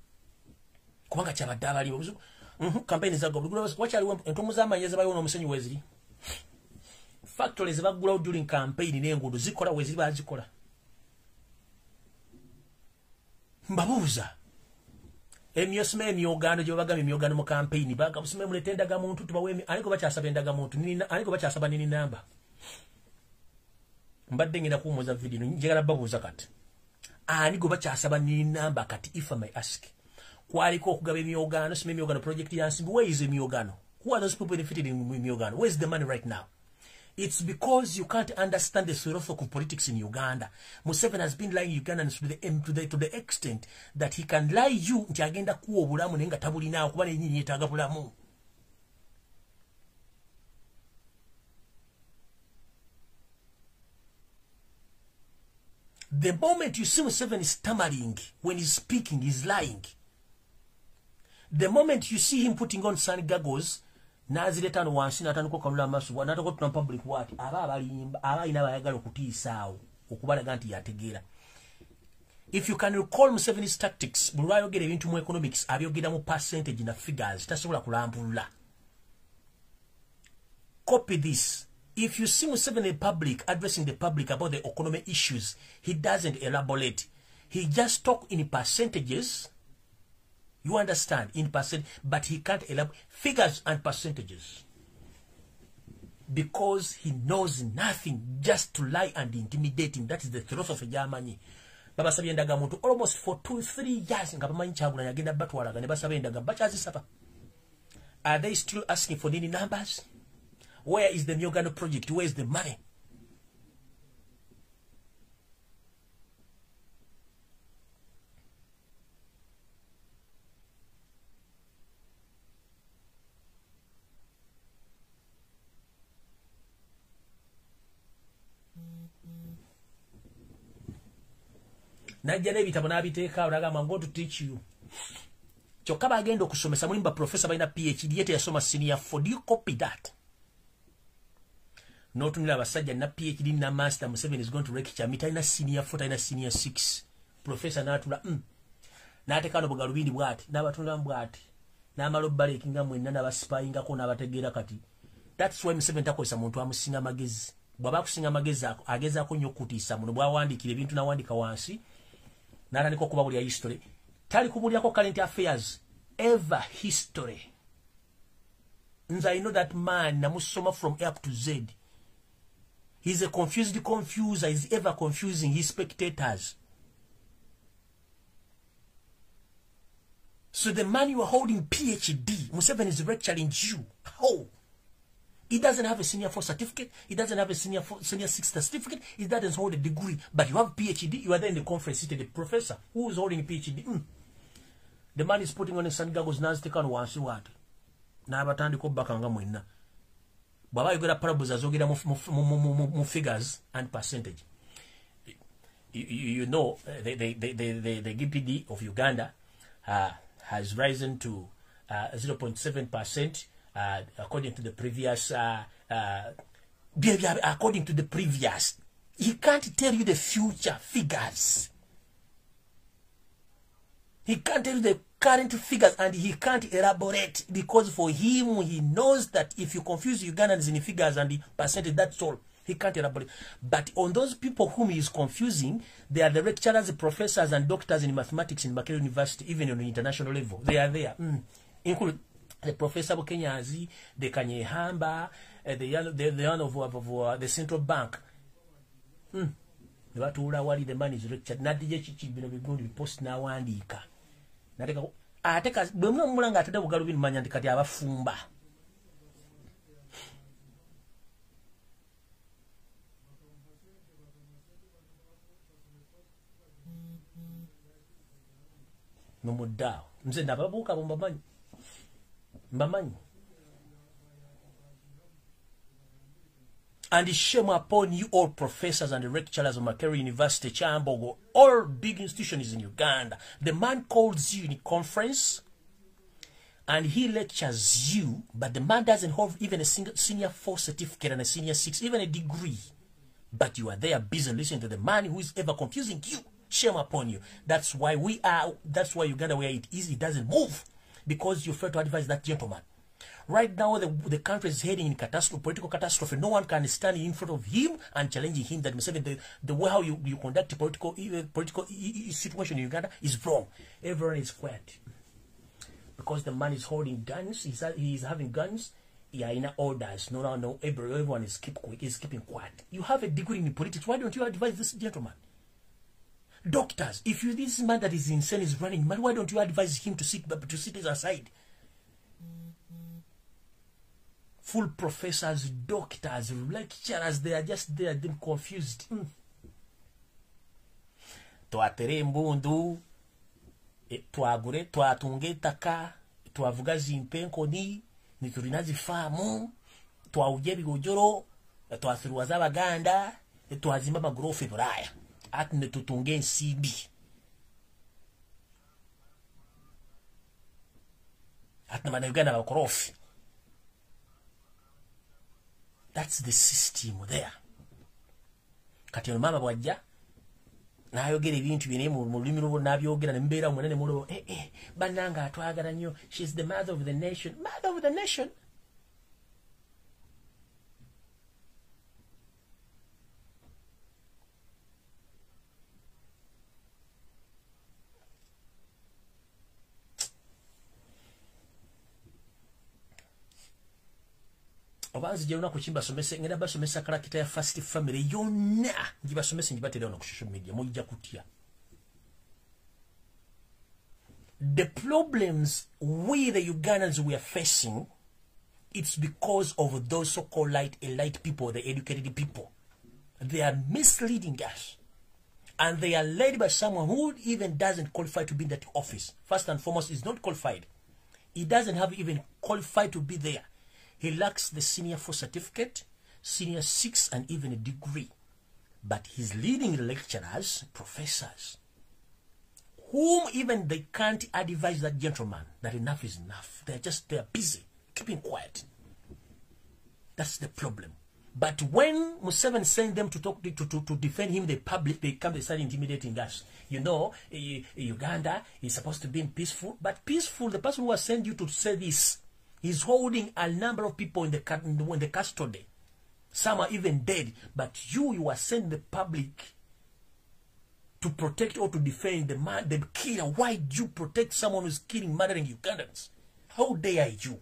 kubanga kyabadde abalimba. Kampeyini zagwa, wakyaliwo entumu z'amayinja zebayiwo n'omusenyu weziri, factories baggulawo during campaign n'enguudo zikola weziri, bazikola. Mbabuuza, emyosima emyogano gye babagamba, emyogano mu campaign, bagabusima mulete endagamuntu tubawe, aniko bakyasaba endagamuntu, aniko bakyasaba NIN number? Mbadde ngenda kuwumuza video, njagala babuuza kati, ani gwe bakyasaba NIN number kati? If I may ask, kwaliko okugaba emyogano, sima emyogano, project ya Nsimbi. Where is emyogano? Who are those people benefited in emyogano? Where is the money right now? It's because you can't understand the philosophy of politics in Uganda. Museveni has been lying Ugandans to the extent that he can lie you nti agenda kuwa obulamu naye nga tabulinaawo, kuba nenyini yeetaaga bulamu. The moment you see Museveni stammering when he's speaking, he's lying. The moment you see him putting on sun goggles, n'azireeta no wansi n'atandika okukanula amaaso, n'atandika okutuna public bw'ati, aba abalimba, aba alina abayagala okutiisaawo okubalaga nti yategeera. If you can recall Museveni's tactics, buli lwayogera ebintu mu economics abyogera mu percentage na figures, tasobola kulambulula. Copy this. If you see Museveni in public addressing the public about the economic issues, he doesn't elaborate. He just talk in percentages. You understand? In percent, but he can't elaborate figures and percentages. Because he knows nothing, just to lie and intimidate him. That is the philosophy gy'amanyi. Babasabye endagamuntu almost for 2-3 years nga bamanyi Kyagulanyi agenda batwalaga ne basaba endaga bakyazisaba. Are they still asking for any numbers? Where is the Myogano project? Where is the money? Najja n'ebitabo n'abiteeka n'agamba I'm going to teach you. Kyokka bagenda okusomesa mulimu ba professor balina PhD yete yasoma senior 4. Do you copy that? N'otunula abasajja na PhD na master. Museveni is going to lecture me. Talina senior 4, talina senior 6. Professor n'atula n'ateeka no bugalubindi bw'ati n'abatunulamu bw'ati n'amala obbaleekinga mwenna n'abasipayingako n'abategeera kati. That's why Museveni takozesa muntu amusinga amagezi. Bw'aba akusinga amagezi agezaako nnyo okutiisa muno. Bw'awandiikira ebintu n'awandiika wansi n'atandika okubabulya history. Tali kubulyako current affairs, ever history. Nze I know that man, namusoma from A up to Z. He's a confused confuser. He's ever confusing his spectators. So the man you are holding PhD, Museveni is lecturing you. How? He doesn't have a senior 4 certificate. He doesn't have a senior 6 certificate. He doesn't hold a degree. But you have PhD. You are there in the conference seated. The professor who is holding PhD. The man is putting on his sun goggles. N'aziteeka wansi wati. N'abatandika obbakanga mwenna. Bw'aba ayogera parables azogera mu figures and percentage. You know, the GPD of Uganda has risen to 0.7%. According to the previous, according to the previous, he can't tell you the future figures. He can't tell you the current figures, and he can't elaborate because for him, he knows that if you confuse Ugandans in the figures and the percentage, that's all. He can't elaborate. But on those people whom he is confusing, they are the lecturers, the professors, and doctors in mathematics in Makerere University, even on the international level. They are there, including the Professor Bukenyazi, the Kanyehamba, the one of the central bank. The man is lectured. Nadije chichi bino bigundi post n'awandiika. Nateka ateka bwe mulanga atadde bugalubindi manya nti kati abafumba. Nomudaawo. Nze nababuuka bombamanyi. Mbamanyi. And shame upon you all professors and lecturers of Makerere University, Kyambogo, all big institutions in Uganda. The man calls you in a conference and he lectures you, but the man doesn't have even a single senior 4 certificate and a senior 6, even a degree. But you are there busy listening to the man who is ever confusing you. Shame upon you. That's why we are, that's why Uganda, where it is, it doesn't move. Because you fail to advise that gentleman. Right now, the country is heading in catastrophe, political catastrophe. No one can stand in front of him and challenging him that Museveni, the way how you conduct political situation in Uganda is wrong. Everyone is quiet. Because the man is holding guns, he is having guns, he are in orders. No, no, no, everyone is keeping quiet. You have a degree in politics. Why don't you advise this gentleman? Doctors, if you this man that is insane is running mad, why don't you advise him to sit aside? Full professors, doctors, lecturers, they are just there, them confused. Twatere embundu, twagure, twatunga ettaka, twavuga zimpe enkoni, nitulina zifaamu, twawujja ebigojoro, twasiruwaza Abaganda, twazimba amagorofa e Bulaaya. Ate ne tutunga ensimbi. Ate ne Bannayuganda bakorofi. That's the system there. Kati ono maama bw'ajja n'ayogera ebintu bye naye mu lulimi lwo n'abyogera ne mubeera mwena ne mulaba bannange atwagala nnyo, she's the mother of the nation. Mother of the nation. Oba nzija olunaku kimbasomese, ngenda basomesa character ya first family yonna, ngibasomese ngibateera wano ku social media, mujja kutya. The problems we the Ugandans we are facing, it's because of those so-called elite people, the educated people. They are misleading us. And they are led by someone who even doesn't qualify to be in that office. First and foremost, is not qualified. He doesn't have even qualified to be there. He lacks the senior 4 certificate, senior 6, and even a degree. But he's leading lecturers, professors, whom even they can't advise that gentleman that enough is enough. They're busy, keeping quiet. That's the problem. But when Museveni sent them to talk to defend him, the public, they come, they start intimidating us. You know, Uganda is supposed to be peaceful, but peaceful, the person who has sent you to say this is holding a number of people in the custody. Some are even dead. But you are sending the public to protect or to defend the man, the killer. Why do you protect someone who's killing, murdering Ugandans? How dare you?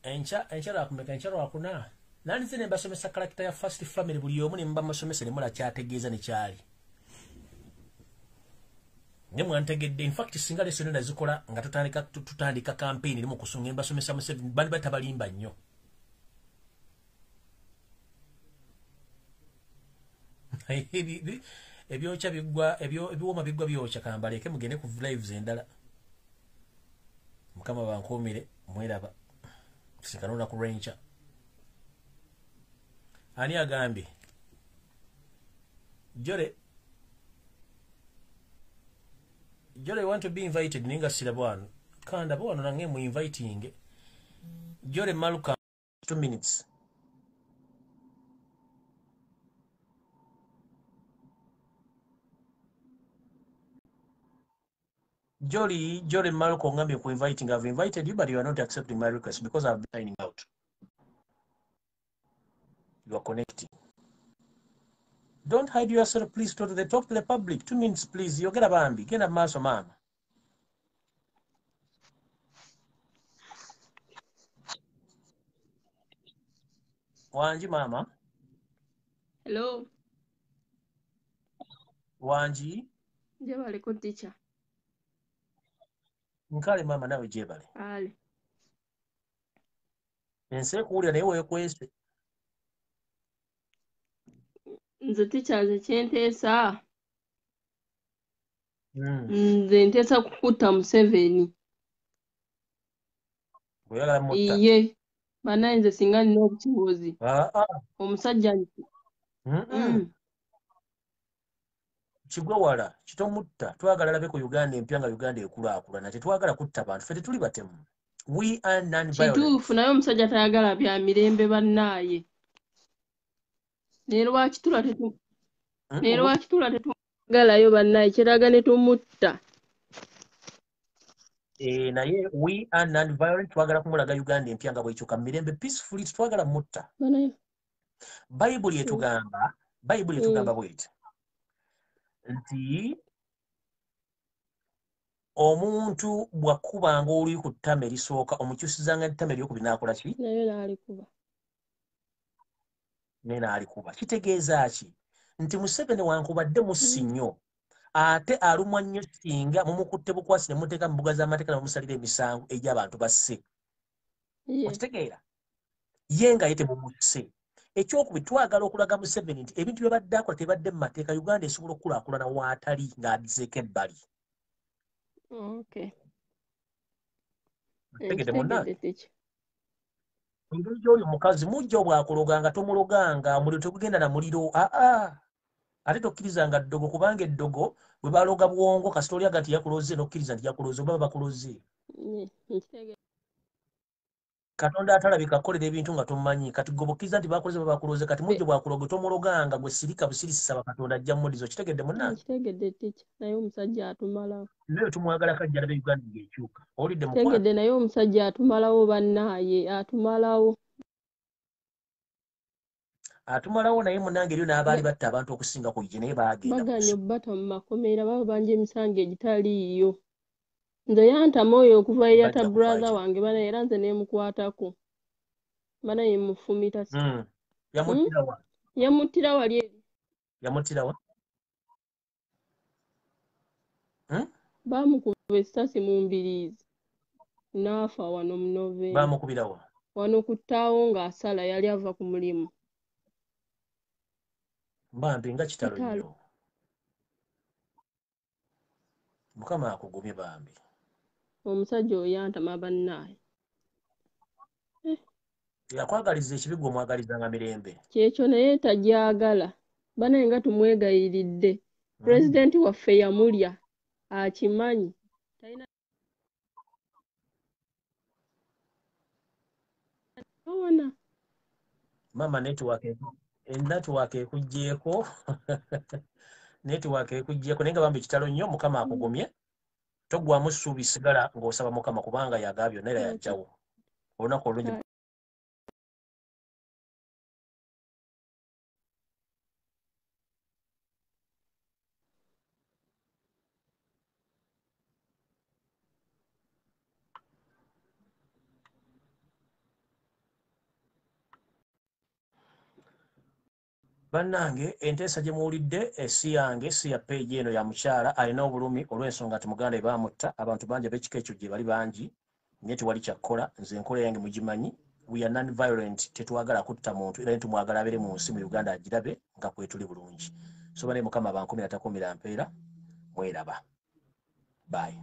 Encha lwakumeka, encha lwakuna. Nandise ne mbasomesa character ya first family buli omu ne mba musomesa ne mula kyategeeza ne kyali. Ne mwantegedde. In fact singa lesson eno zikola nga tutandika campaign erimu kusunga mbasomesa Museveni bali batabalimba nnyo. Ebyokya biggwa, ebiwoma biggwa byokya, kambaleke mugende ku lives endala. Mukama bankuumire, mweraba. Sikanona ku rancher. Ani agambye? Jole, Jole want to be invited ninga siraba wano. Kanda bo wano nange mu inviting. Jole Maluka 2 minutes. Jolly Maluka ngambye ku inviting. I've invited you, but you are not accepting my request because I've been signing out. You are connecting. Don't hide yourself, please. To the top to the public. 2 minutes, please. Yogera bambi. Genda maaso mama. Wanji mama. Hello. Wanji. Jebale ko teacher. Nkale mama nawe jebale. Ale. Ense kuwulira naye weekwese. Nze teacher nze kyenteesa. Nze nteesa kukutta Museveni. Oyagala mutta. Iye. Banaye nze singa nina obusobozi. Omusajja Kigwa wala, kitomutta. Twagala labe ku Uganda empya nga Uganda ekulaakulana. Tetwagala kutta bantu. Ffe tetuli batemu. We are non-violent. Kituufu naye omusajja tayagala bya mirembe bannaaye. Naye lwaki tula tetumwagalayo bannaaye, kyeraga ne tumutta. Naye we are non-violent. Twagala kumulaga Uganda empya nga bw'ekyuka mu mirembe peacefully. Tetwagala mutta. Bayibuli etugamba, Bayibuli etugamba bw'eti nti omuntu bw'akubanga oluyi ku ttama erisooka omukyusizanga ettama eryokubiri n'akola ki? Naye n'alikuba. Naye n'alikuba. Kitegeeza ki? Nti Museveni wankubadde mussi nnyo ate alumwa nnyo singa mumukutte bukwasi ne muteeka mu mbuga z'amateeka ne mumusalira emisango egy'abantu basse. Okitegeera? Ye nga ye temumusse. Ekyokubiri twagala okulaga Museveni nti ebintu by'abadde akola tebadde mu mateeka, Uganda esobola okukulaakulana waatali ng'azzeeko ebbali. Okay. Otegedde munnange? Engeri gy'oli omukazi mujja obwakuloganga tomuloganga, omuliro tegugenda na muliro. Aa, ate tokkirizanga ddogo kubanga eddogo bwe baloga bwongo kasita olyaga nti yakuloze n'okkiriza nti yakuloze oba bakuloze. Katonda atalabika akolera ebintu nga tomumanyi. Kati gwe bw'okkiriza nti bakoze babakuloze, kati mujjo bw'akuloga tomuloganga, gwe sirika busirisi, saba Katonda ajja mmudiza. Okitegedde munnange? Nkitegedde teacher, naye omusajja atumalawo. Naye tumwagala kajja alabe Uganda ng'ekyuka. Owulidde mukwano? Nkitegedde, naye omusajja atumalawo bannaaye, atumalawo. Atumalawo, naye munnange eriyo n'abaali batta abantu okusinga ku ye, naye baagenda mu Baganye nsiko. obbata mu makomera, baba banja emisango egitaliiyo. Nze yantama oyo okuva eyatta Bajja kuvaayo brother kye. wange bana, era nze neemukwatako. Bana ye mufumita. Yamuttira wa? Yamuttira wali eri. Yamuttira wa? Baamukuba essasi mu mbiriizi n'afa wano mu November. Baamukubira wa? Wano ku ttaawo ng'asala, yali ava ku mulimu. Bambi nga kitalo Kitalo. nnyo. Mukama akugumye bambi. Omusajja oyo yantama bannaaye. Yakwagaliza ekibi, gwe omwagalizanga mirembe. Kyekyo, naye tagyagala. Banaye nga tumwegayiridde. Pulezidenti waffe yamulya, akimanyi. Talina awona. Maama, network ekuggyeeko, network ekuggyeeko, naye nga bambi kitalo nnyo. Mukama akugumye, toggwamu ssuubi, sigala ng'osaba Mukama kubanga yaga byonna era yajjawo. Olunaku olungi. Bannange, enteesa gye muwulidde si yange, si ya page eno, ya mukyala alina obulumi olw'ensonga nti muganda we baamutta. Abantu bangi ab'ekika ekyo gye bali bangi, naye tewali kyakkola. Nze enkola yange mugimanyi, we are non violent, tetwagala kutta muntu, era tumwagala abeere mu nsi mu Uganda agirabe nga kwetuli bulungi. So bane, Mukama abankumira, takumira mpeera. Mweraba, bye.